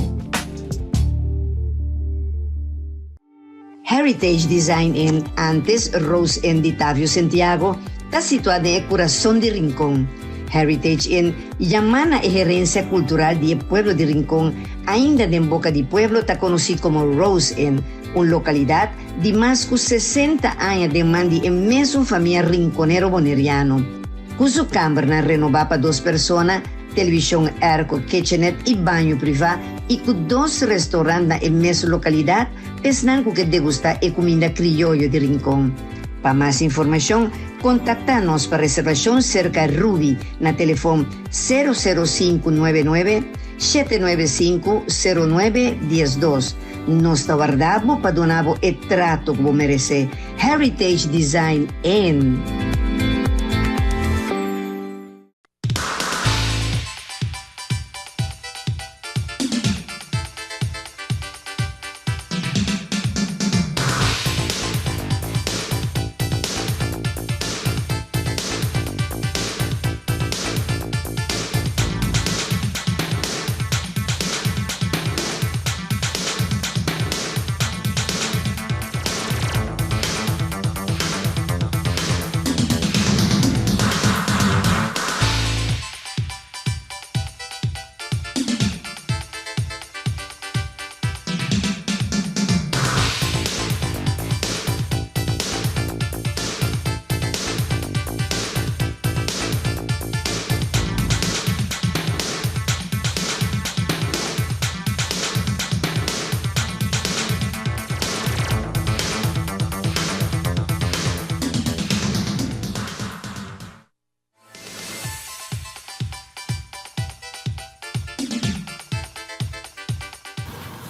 Heritage Design Inn, antes Rose Inn di Tavio Sentiago, ta situá den e kurason di Rincon. Heritage Inn yamá na e herensia kultural di e pueblo di Rincon, ainda den boka di pueblo ta konosí komo Rose Inn, un lokalidat di mas ku 60 aña den man di e mesun famia rinconero boneriano. Ku su kambernan renobá pa dos persona, televishon airco, kitchenette i baño privá i ku dos restaurant na e mesun lokalidat, Esnan ku ke degustá e kuminda krioyo di Rincon. Pa mas informashon, kontaktá nos pa reservashon serka Ruby na telefon 00599 795 09 12. Nos ta warda bo pa duna bo e trato ku bo meresé. Heritage Design Inn.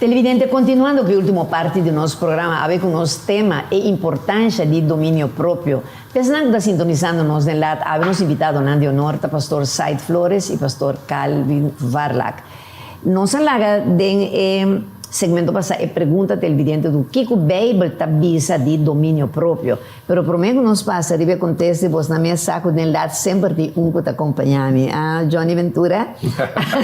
Televidente, continuando cu e ultimo parti di nos programa, awe cu nos tema e importancia di dominio propio. P'esnan cu ta sintonisando nos den lat, awe nos invitadonan di honor ta Pastor Said Flores y Pastor Calvin Varlack. Nos a laga den e segmento pasá e pregunta televidente du kiko Beibel ta bisa di dominio propio. Pero promé ku nos pasa riba e konteste bos na mes sa ku den lat semper tin un ku ta kompañá mi. Ah, Johnny Ventura?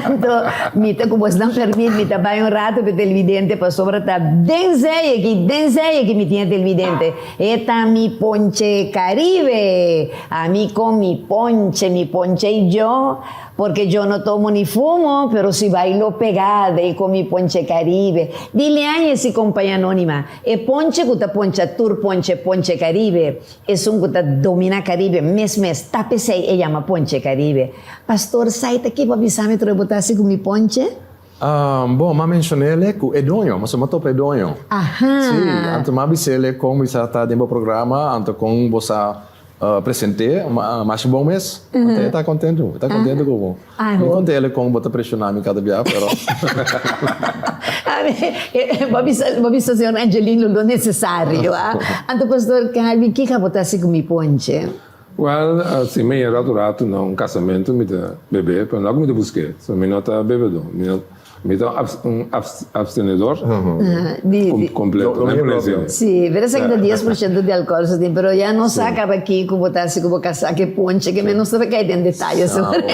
Anto mi ta ku bosnan permit mi ta bai un rato ku e televidente pasobra ta den zee aki, den zee aki mi tin e televidente. E ta mi ponche Caribe! Ami con mi ponche, mi ponche y yo. Porque yo no tomo ni fumo, pero si bailo pegada y con mi ponche Caribe. Dile aña si compaña anonima, e ponche cu ta poncha tur ponche ponche Caribe, esun cu ta domina Caribe mes mes, ta pesey e yama ponche Caribe. Pastor Saita ki bo a bisa mi troe bo ta haci cu mi ponche? Bon, m'a mencionele cu e doño, ma m'a topa e doño. Aha. Si, anto m'a bisele con mi sa ta den bo programa, anto con bo sa. Present'é masha bon mes. Anto e ta kontentu, e ta kontentu ku bo. Mi konta el kon bo ta preshoná mi kada bia, pero. Bo bisa, bo bisa señor Angelino lo nesesario, ah. Anto pastor Calvin, kiko bo ta hasi ku mi ponche? Wèl, si mi a ratu ratu na un kasamentu mi ta bebe, pero no ku mi ta busk'é. So mi no ta bebedó. Mi no. Mi ta un abstenedor completo. Sí, pero esaki ta 10% di alcohol so tin, pero ya nos sa caba aki cu bo ta haci cu bo casa ke ponche ke men nos ta cay den detaye sobre.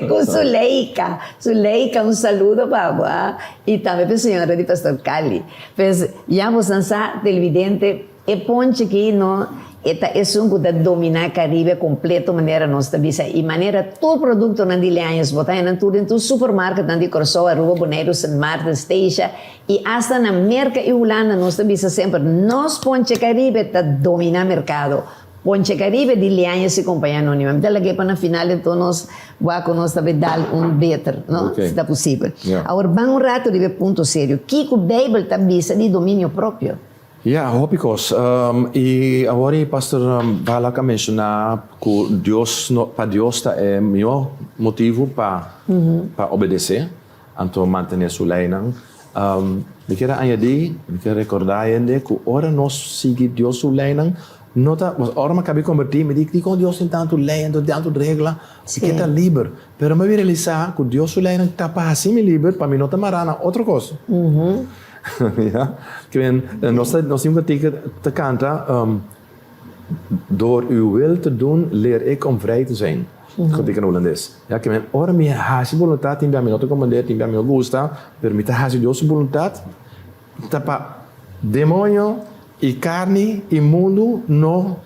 Cu Zuleika, Zuleika un saludo pa bo ah, y tambe pa e señora di Pastor Cali. Pues ya bosan sa televidente. E ponche ki no e ta esun ku ta dominá Karibe kompleto manera nos ta bisa i manera tur produktonan di Leaños bo ta haña nan tur den tur supermarketnan di Kòrsou, Aruba, Boneiru, Sint Maarten, Statia i asta na Merka i Hulanda nos ta bisa semper nos ponche Karibe ta dominá merkado. Ponche Karibe di Leaños i Kompañia Anónima. Mi ta lag'é pa na final enton nos wak ku nos ta bay dal un beter no si ta posibel. Awor ban un rato riba e punto serio kiko Beibel ta bisa di dominio propio? Ya, hopi kos. I awor e Pastor Balak a menshoná ku Dios no, pa Dios ta e mihó motibu pa pa obedesé, anto mantené su leinan. Mi kier a añadí, mi kier rekordá hende ku ora nos sigui Dios su leinan, no ta, ora mi a kaba di kombertí, mi di, dikon Dios tin tantu lei anto tantu regla? Mi ke ta liber. Pero mi a bin realisá ku Dios su leinan ta pa hasi mi liber pa mi no ta mará na otro kos. Ja, ke men nos ta nos tin un kantika ta kanta Door uw wil te doen leer ik om vrij te zijn. Kantika na hulandes. Ja, ke men ora mi hasi boluntat tin bia mi no ta komprende, tin bia mi no gusta, pero mi ta hasi Dios su boluntat ta pa demoño i karni i mundu no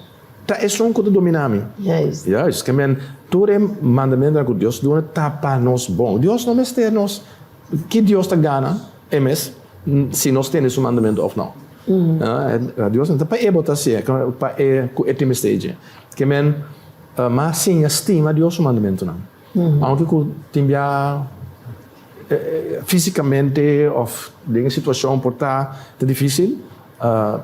ta esun ku ta dominá mi. Juist. Ke men tur e mandamentunan ku Dios duna ta pa nos bon. Dios no mester nos. Ki Dios ta gana e mes si nos tene su mandamentu of no? Dios no ta pa e bo ta hasié, pa e ku e tin mester dje. Ke men mas siña stima Dios su mandamentunan. Aunke ku tin bia físikamente of den e situashon por ta ta difísil,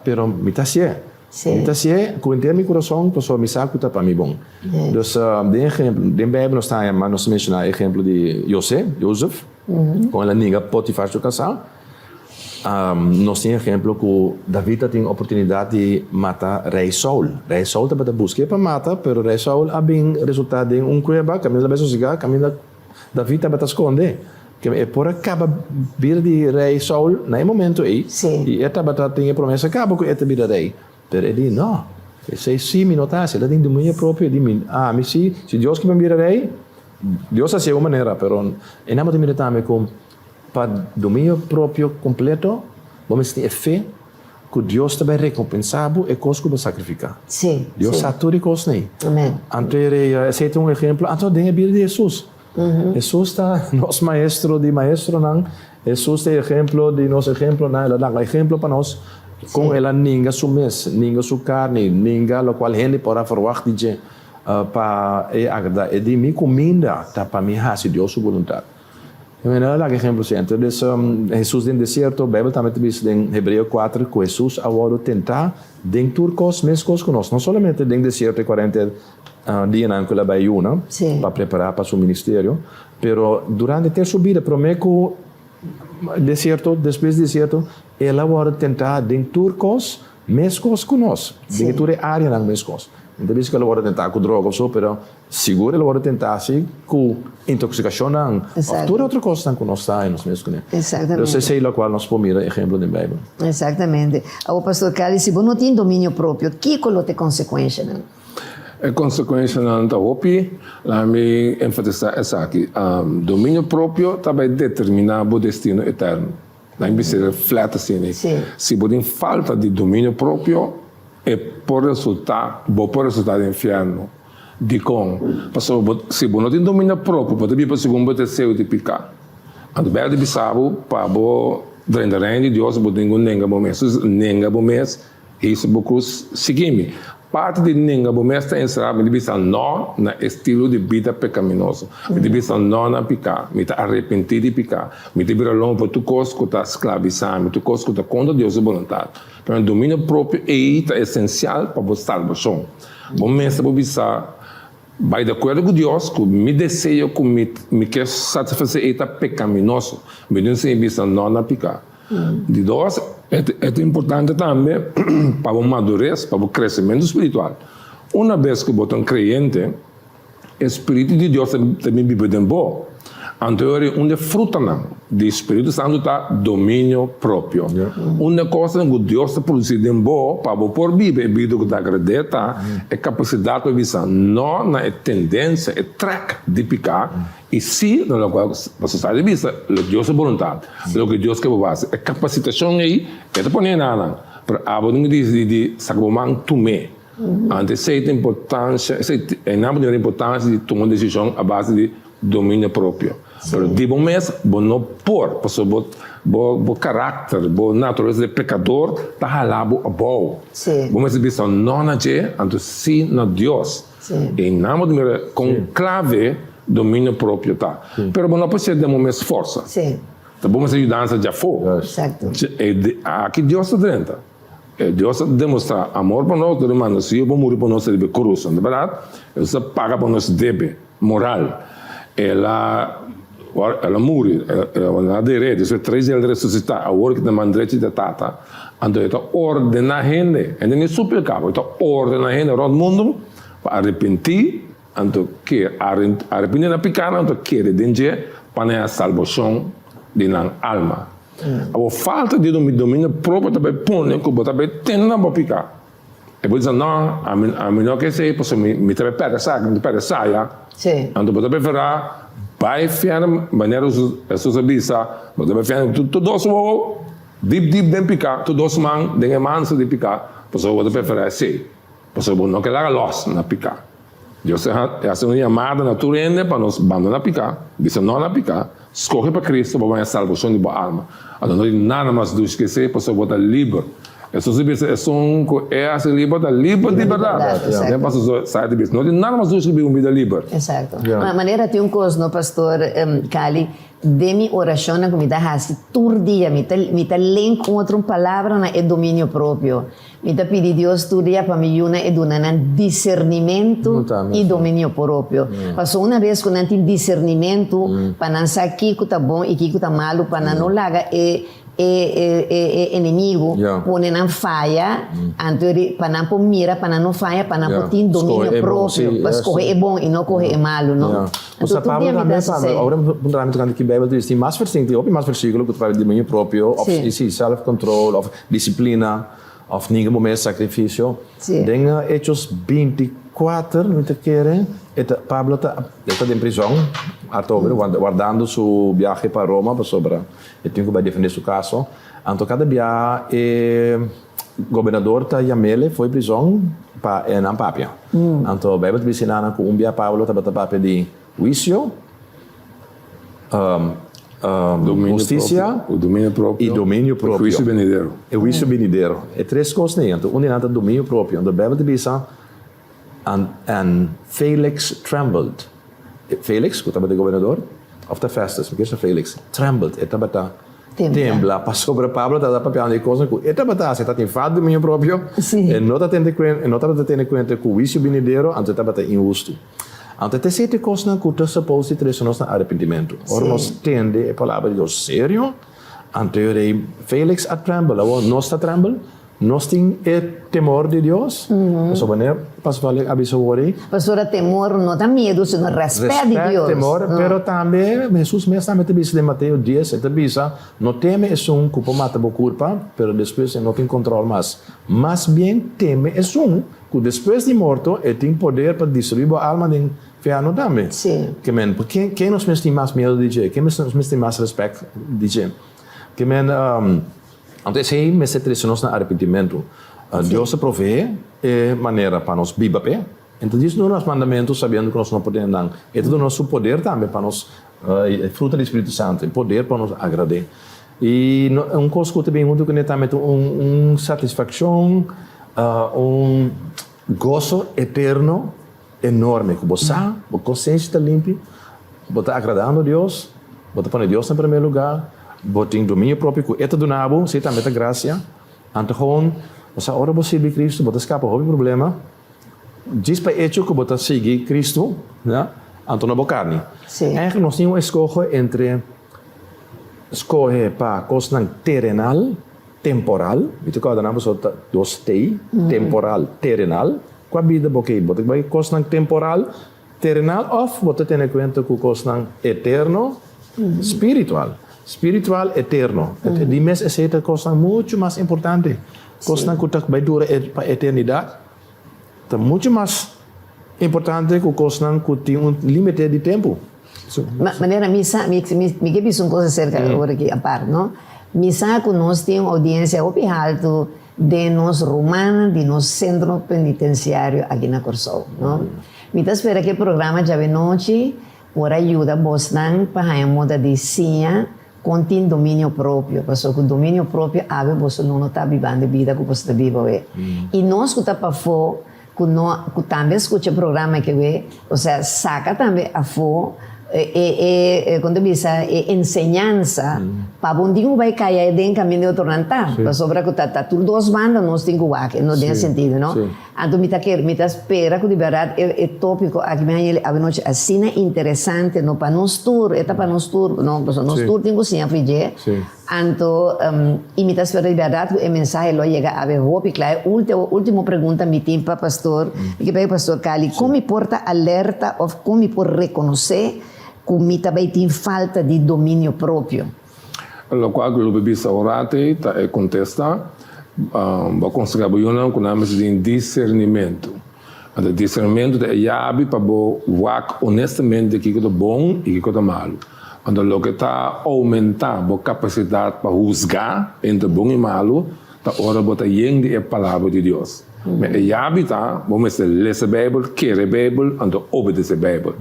pero mi ta hasié. Mi ta hasié ku henter mi kurason pasobra mi sa ku ta pa mi bon. Dus den ehempel, den Bijbel nos ta haña, nos ta menshoná e ehempel di José, Jozef, kon el a ninga Potifar su kasá. Nos tin ehempel ku David ta tin oportunidat di mata rei Saul. Rei Saul tabata busk'é pa mata, pero rei Saul a bin resultá den un kueba kaminda el a bai sosegá, kaminda David tabata skonde. E por a kaba bira di rei Saul na e momento ei, i e tabata tin e promesa kaba ku e ta bira rei. Pero e di, No, esei sí mi no ta hasi. El a tin dominio propio, e di, Mi, ami sí, si Dios ke mi bira rei, Dios hasié un manera, pero e nan bo ta mira tambe ku pa dominio propio kompleto, bo mester tin e fe ku Dios ta bai rekompensá bo e kos ku bo sakrifiká. Dios sa tur e kosnan ei. Anto e rei, esei ta un ehemplo. Anto den e bida di Hesus, Hesus ta nos maestro di maestronan, Hesus ta e ehemplo di nos ehemplonan, el a laga ehemplo pa nos kon el a ninga su mes, ninga su karni, ninga lokual hende por a ferwagt di dje pa e agradá. E di, Mi kuminda ta pa mi hasi Dios su boluntat. El a laga ehemplo si. Entonces Hesus den desierto, Bijbel tambe ta bisa den Hebreo kuater ku Hesus a wòrdu tentá den tur kos meskos ku nos, no solamente den desierto e kuarenta dianan ku el a bai yuna pa prepará pa su ministerio, pero durante ter su bida promé ku desierto, despues di desierto, el a wòrdu tentá den tur kos meskos ku nos, den tur e áreanan meskos. Mi ta bisa ku el a wòrdu tentá ku droga òf so, pero Sigur el wòrdu tentá si ku intoksikashonnan òf tur otro kosnan ku nos ta haña nos mes kuné. Dus esei lokual nos por mira ehemplo den Beibel. Exactamente. Awor Pastor Cali, si bo no tin dominio propio, kiko lo ta e konsekuenshanan? E konsekuenshanan ta hopi. Laat mi enfatisá esaki. Dominio propio ta bai determiná bo destino eterno. Laat mi bisa flat asina. Si bo tin falta di dominio propio, e por resultá, bo por resultá den infierno. Dikon? Pasobra bo, si bo no tin dominio propio, bo ta biba segun bo deseo di piká. Anto Beibel ta bisa bo pa bo drenta Reino di Dios, bo tin ku nenga bo mes. Nenga bo mes, hisa bo krus, sigui mi. Parti di nenga bo mes ta enserá mi di bisa nò na e stilo di bida pekaminoso. Mi ta bisa nò na piká. Mi ta arepentí di piká. Mi ta bira lomba pa tur kos ku ta sklabisá mi, tur kos ku ta kontra Dios su boluntat. Pero e dominio propio ei ta esensial pa bo salbashon. Bo mester por bisa, Bai di akuerdo ku Dios ku mi deseo ku mi mi ke satisfasé ei ta pekaminoso. Mi tin siña bisa nò na piká. Di dos, e ta importante tambe pa bo madures, pa bo kresementu spiritual. Una bes ku bo ta un kreyente, E Spiritu di Dios ta bin biba den bo. Anto e ora un di e frutanan di Spiritu Santu ta dominio propio. Un di e kosnan ku Dios ta produsí den bo pa bo por biba e bida ku ta agrad'é ta e kapasidat pa bisa no na e tendensia, e trèk di piká i sí na loke pasobra sa di bisa lo Dios su boluntat, loke Dios ke bo hasi. E kapasitashon ei e ta pone na nan, pero abo tin ku disidí di saka bo man tum'é. Anto esei ta importancia, esei e nan por importancia di tuma un decision a base di dominio propio. Pero di bo mes bo no por, pasobra bo bo bo karakter, bo naturalesa di pecador ta hala bo abou. Bo mester bisa no na dje, anto si na Dios. I nan bo ta mira kon clave dominio propio ta. Pero bo no por hacié den bo mes forsa. Ta bo mester yudansa djafó. Aki Dios ta drenta. Dios a demostrá amor pa nos dor di manda su Yu pa muri pa nos riba e krus. No ta bèrdat? Hesus a paga pa nos debe moral. El a el a muri, el a der'é, despues tres dia el resusitá. Awor ki ta man drechi di e Tata, anto e ta ordená hende, hende ni supliká, e ta ordená hende rònt mundu pa arepentí, anto ke arepentí na pikánan, anto kere den dje pa nan haña salbashon di nan alma. Awor falta di dominio propio ta bai pone ku bo ta bai tende na bo piká. E bo bisa, No, ami ami no ke esei pasobra mi mi ta bai pèrdè esaki, mi ta pèrdè esaya. Anto bo ta preferá bai fièrnu manera Hesus a bisa, bo ta bai fièrnu ku tur dos wowo dip dip den piká, tur dos man den e mansa di piká, pasobra bo ta preferá esei, pasobra bo no ke laga lòs na piká. Dios a hasi un yamada na tur hende pa nos bandona piká, bisa no na piká, skohe pa Cristo pa bo haña salbashon di bo alma. Anto no tin nada mas dushi ke esei pasobra bo ta liber. Hesus a bisa esun ku e hasi liber ta liber di bèrdat. Den paso sa ta bisa no tin nada mas dushi ke biba un bida liber. Exacto. Ma manera tin un kos no pastor Cali, den mi orashonnan ku mi ta hasi tur dia mi ta mi ta link un otro un palabra na e dominio propio. Mi ta pidi Dios tur dia pa mi yunan e duna nan disernimentu i dominio propio. Pasobra una bes ku nan tin disernimentu pa nan sa kiko ta bon i kiko ta malu, pa nan no laga e e e enemigu pone nan faya, anto eri pa nan por mira pa nan no faya, pa nan por tin dominio propio, pa skohe e bon i no kohe e malu, no? Anto tur dia mi ta hasi esei. Ora mi puntra mi tokante ki Beibel ta bisa, tin mas versíkulo, tin hopi mas versíkulo ku ta papia di dominio propio, òf si, self control, òf Disiplina of ningun bo mes sacrificio. Den Hechos binti kuater, mi ta kere, e ta, Pablo ta, e ta den prizon, hartober, wardando su biahe pa Roma pasobra e tin cu bai defende su caso. Anto cada bia e gobernador ta yam'ele fo'i prizon pa e nan papia. Anto Bijbel ta bisa nan cu un bia Pablo tabata papia di huicio, Hustisia i dominio propio. E huisio benidero. E huisio benidero. E tres kosnan ei. Anto un di nan ta dominio propio. Anto Bijbel ta bisa, And Felix trembled. Felix, ku tabata e gobernador, òf ta Festus? Mi kier sa Felix. Trembled. E tabata tembla pasobra Pablo tabata papiando e kosnan ku e tabata hasi. E tabatin falta di dominio propio. E no tabata tene kuenta ku huisio benidero, anto e tabata inhustu. Anto ta esei ta e kosnan ku ta suppose di trese nos na arepentimentu. Ora nos tende e palabra di Dios serio, anto e rei Felix a tremble. Awor nos ta tremble? Nos tin e temor di Dios? Pasobra manera Pastor Alex a bisa awor ei. Pasobra temor no ta miedu, sino rèspèt di Dios. Rèspèt, temor, pero tambe Hesus mes tambe ta bisa den Mateo dies, e ta bisa, No teme esun ku por mata bo kurpa, pero despues e no tin kontròl mas. Mas bien teme esun Ku despues di morto e tin poder pa destruí bo alma den fièrnu tambe. Sí. Ke men, pa ken, ken nos mes tin mas miedu di dje? Ken nos mes tin mas respèkt di dje? Ke men, anto esei mester trese nos na arepentimentu. Dios a proveé e manera pa nos biba p'e. E ta djis duna nos mandamentu sabiendo ku nos no por tene nan. E ta duna nos su poder tambe pa nos, e fruta di Spiritu Santu, e poder pa nos agrad'é. I un kos ku ta bin huntu kuné tambe ta un satisfakshon, un. Goso eterno enorme ku bo sa, bo konsensia ta limpi, bo ta agradando Dios, bo ta pone Dios na promé lugá, bo tin dominio propio ku E ta duna bo, esei tambe ta grasia. Anto gewoon, bo sa ora bo sirbi Kristu bo ta skapa hopi problema djis pa e echo ku bo ta sigui Kristu, ya, anto no bo karni. Eigenlijk nos tin un eskoho entre skohe pa kosnan terenal, Temporal, mi ta kòrda nan pasobra ta dos T, temporal, terenal. Kua bida bo ke? Bo ta bai kosnan temporal, terenal òf bo ta tene kuenta ku kosnan eterno, spiritual? Spiritual, eterno. Di mes esei ta kosnan muchu mas importante. Kosnan ku ta bai dura pa eternidat ta muchu mas importante ku kosnan ku tin un límite di tempu. Manera mi sa, mi mi ke bisa un kos aserka ora aki apart no, mi sa ku nos tin un oudiensia hopi haltu den nos rumannan di nos sentro penitensiario aki na Kòrsou no. Mi ta spera ku e programa djawe nochi por a yuda bosnan pa haña moda di siña kon tin dominio propio, pasobra ku dominio propio awe boso no no ta bibando e bida ku boso ta biba awe. I nos ku ta pafó ku no ku tambe a skucha e programa ke we, osea saka tambe afó e e kon ta bisa e enseñansa pa bo tin ku bai kai ai den kaminda di otronan ta, pasobra ku ta ta tur dos banda nos tin ku wak no den e sentido no. Anto mi ta kere mi ta spera ku di bèrdat e e topiko aki mi haña awenochi asina interesante no pa nos tur e ta pa nos tur no pasobra nos tur tin ku siña for dje. Anto, i mi ta spera di bèrdat ku e mensahe lo a yega awe hopi kla. E último pregunta mi tin pa pastor, mi ke pidi pastor Cali, kon mi por ta alerta òf kon mi por rekonosé ku mi ta bai tin falta di dominio propio? Lokual ku lo por bisa ora te ta e kontesta, Bo a konsehá bo yunan ku nan mester tin disernimentu. Anto disernimentu ta e yabi pa bo wak honestamente kiko ta bon i kiko ta malu. Anto loke ta oumentá bo kapasidat pa husgá entre bon i malu ta ora bo ta yen di e Palabra di Dios. Ma e yabi ta, bo mester lesa Beibel, kere Beibel, anto obedesé Beibel.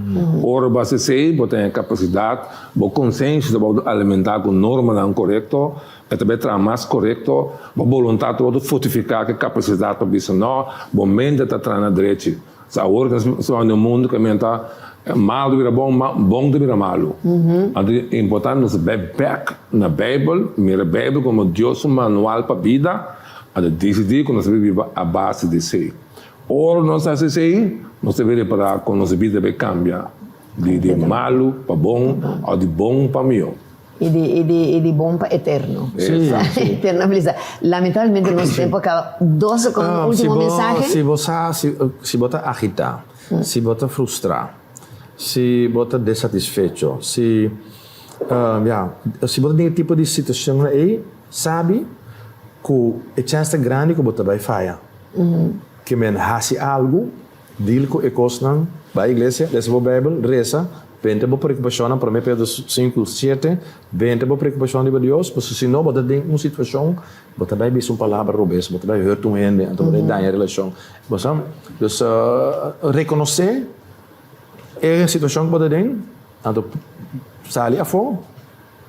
Ora bo hasi esei, bo ta haña kapasidat, bo konsenshi ta wòrdu alimentá ku normanan korekto, E ta bai traha mas korekto, bo boluntat ta wòrdu fortifiká ku e kapasidat pa bisa nò, bo mente ta traha na drechi. Sa awor ku nos ta den un mundu ku e mente ta malu ta bira bon, bon ta bira malu. Anto e importante nos bai bèk na Beibel, mira Beibel komo Dios su manual pa bida, anto disidí ku nos ta bai biba a base di esei. Ora nos hasi esei, nos ta bai repará ku nos bida ta bai kambia di malu pa bon òf di bon pa mihó. I di, i di, i di bon pa eterno. Sí, sí. Eterna felicidad. Lamentablemente nos tempo a caba. Dos secondo, Ah, si ultimo bo, mensahe. si bo sa, si, si bo ta agitá, si bo ta frustrá, si bo ta desatisfecho, si, ya, si bo ta den e tipo di situacionnan ei, sabi cu e chance ta grandi cu bo ta bai faya. Ke men haci algu, deal cu e cosnan, bai iglesia, lesa bo Bijbel, reza, Bente bo preokupashonnan, Promé Pedro sinku, siete, Bente bo preokupashon riba Dios, pasobra si no bo ta den un situashon, bo ta bai bisa un palabra robes, bo ta bai hurt un hende, anto bo ta daña e relashon. Bo sa? Dus, rekonosé e situashon ku bo ta den, anto sali afó.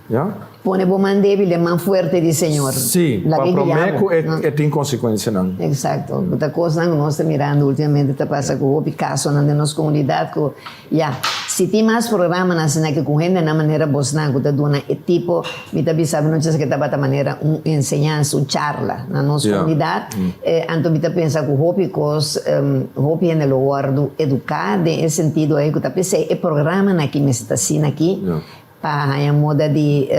Ya. Pone bo man débil den man fuerte di Señor. Sí, pa promé ku e tin konsekuensianan. Eksakto. Ku ta kosnan ku nos ta mirando últimamente ta pasa ku hopi kasonan den nos komunidat ku, ya, si tin mas programanan asina ke ku hendenan manera bosnan ku ta duna e tipo, mi ta bisa bo nochi esaki tabata manera un enseñansa, un charla na nos komunidat, anto mi ta pensa ku hopi kos, hopi hende lo wòrdu eduká den e sentido ei ku ta p'esei e programanan aki mester ta asina aki. Pa haña moda di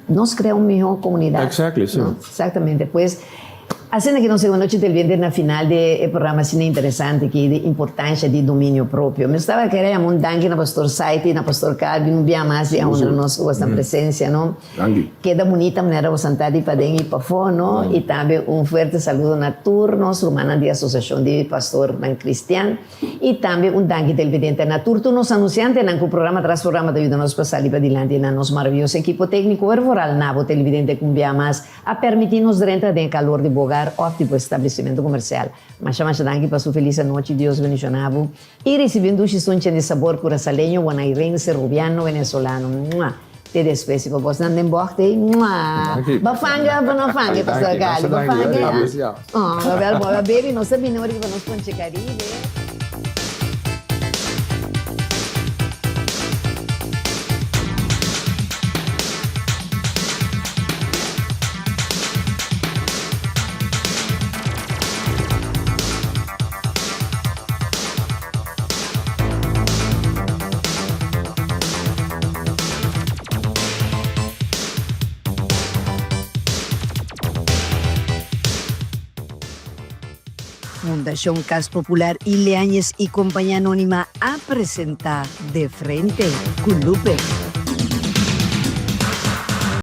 nos crea un miho comunidad. Exactly, si. No? Exactamente. Pues, asina ki nos segunda nochi televidente na final di e programa asina interesante aki di importancia di dominio propio. Mi staba kere yama un danki na Pastor Saiti, na Pastor Calvin, un bia mas di a honra nos cu boso presencia, no? Danki. Keda bunita manera boso ta di paden y pafó, no? Y tambe un fuerte saludo na tur nos rumannan di Asociacion di Pastornan Cristian. I tambe un danki televidente na tur tur nos anunciantenan cu programa tras programa ta yuda nos pa sali padilanti na nos maravilloso ekipo tecnico pero vooral na bo televidente cu un bia mas a permiti nos drenta den e calor di bo hogar of di bo establecimento comercial. Masha masha danki pa su feliz anochi Dios bendiciona bo y ricibi un dushi sunchi di sabor curasaleño, guanairense, rubiano, venezolano. Mua! Te despues si bo bosnan den bocht ei mua. Bo fanga bo no fanga Pastor Gali bo fanga. Oh wel bo baby nos ta bini ora ki pa nos ponche Caribe. Fundacion Cas Popular y Leañez y Compañía Anónima a presenta De Frente cu Lupe.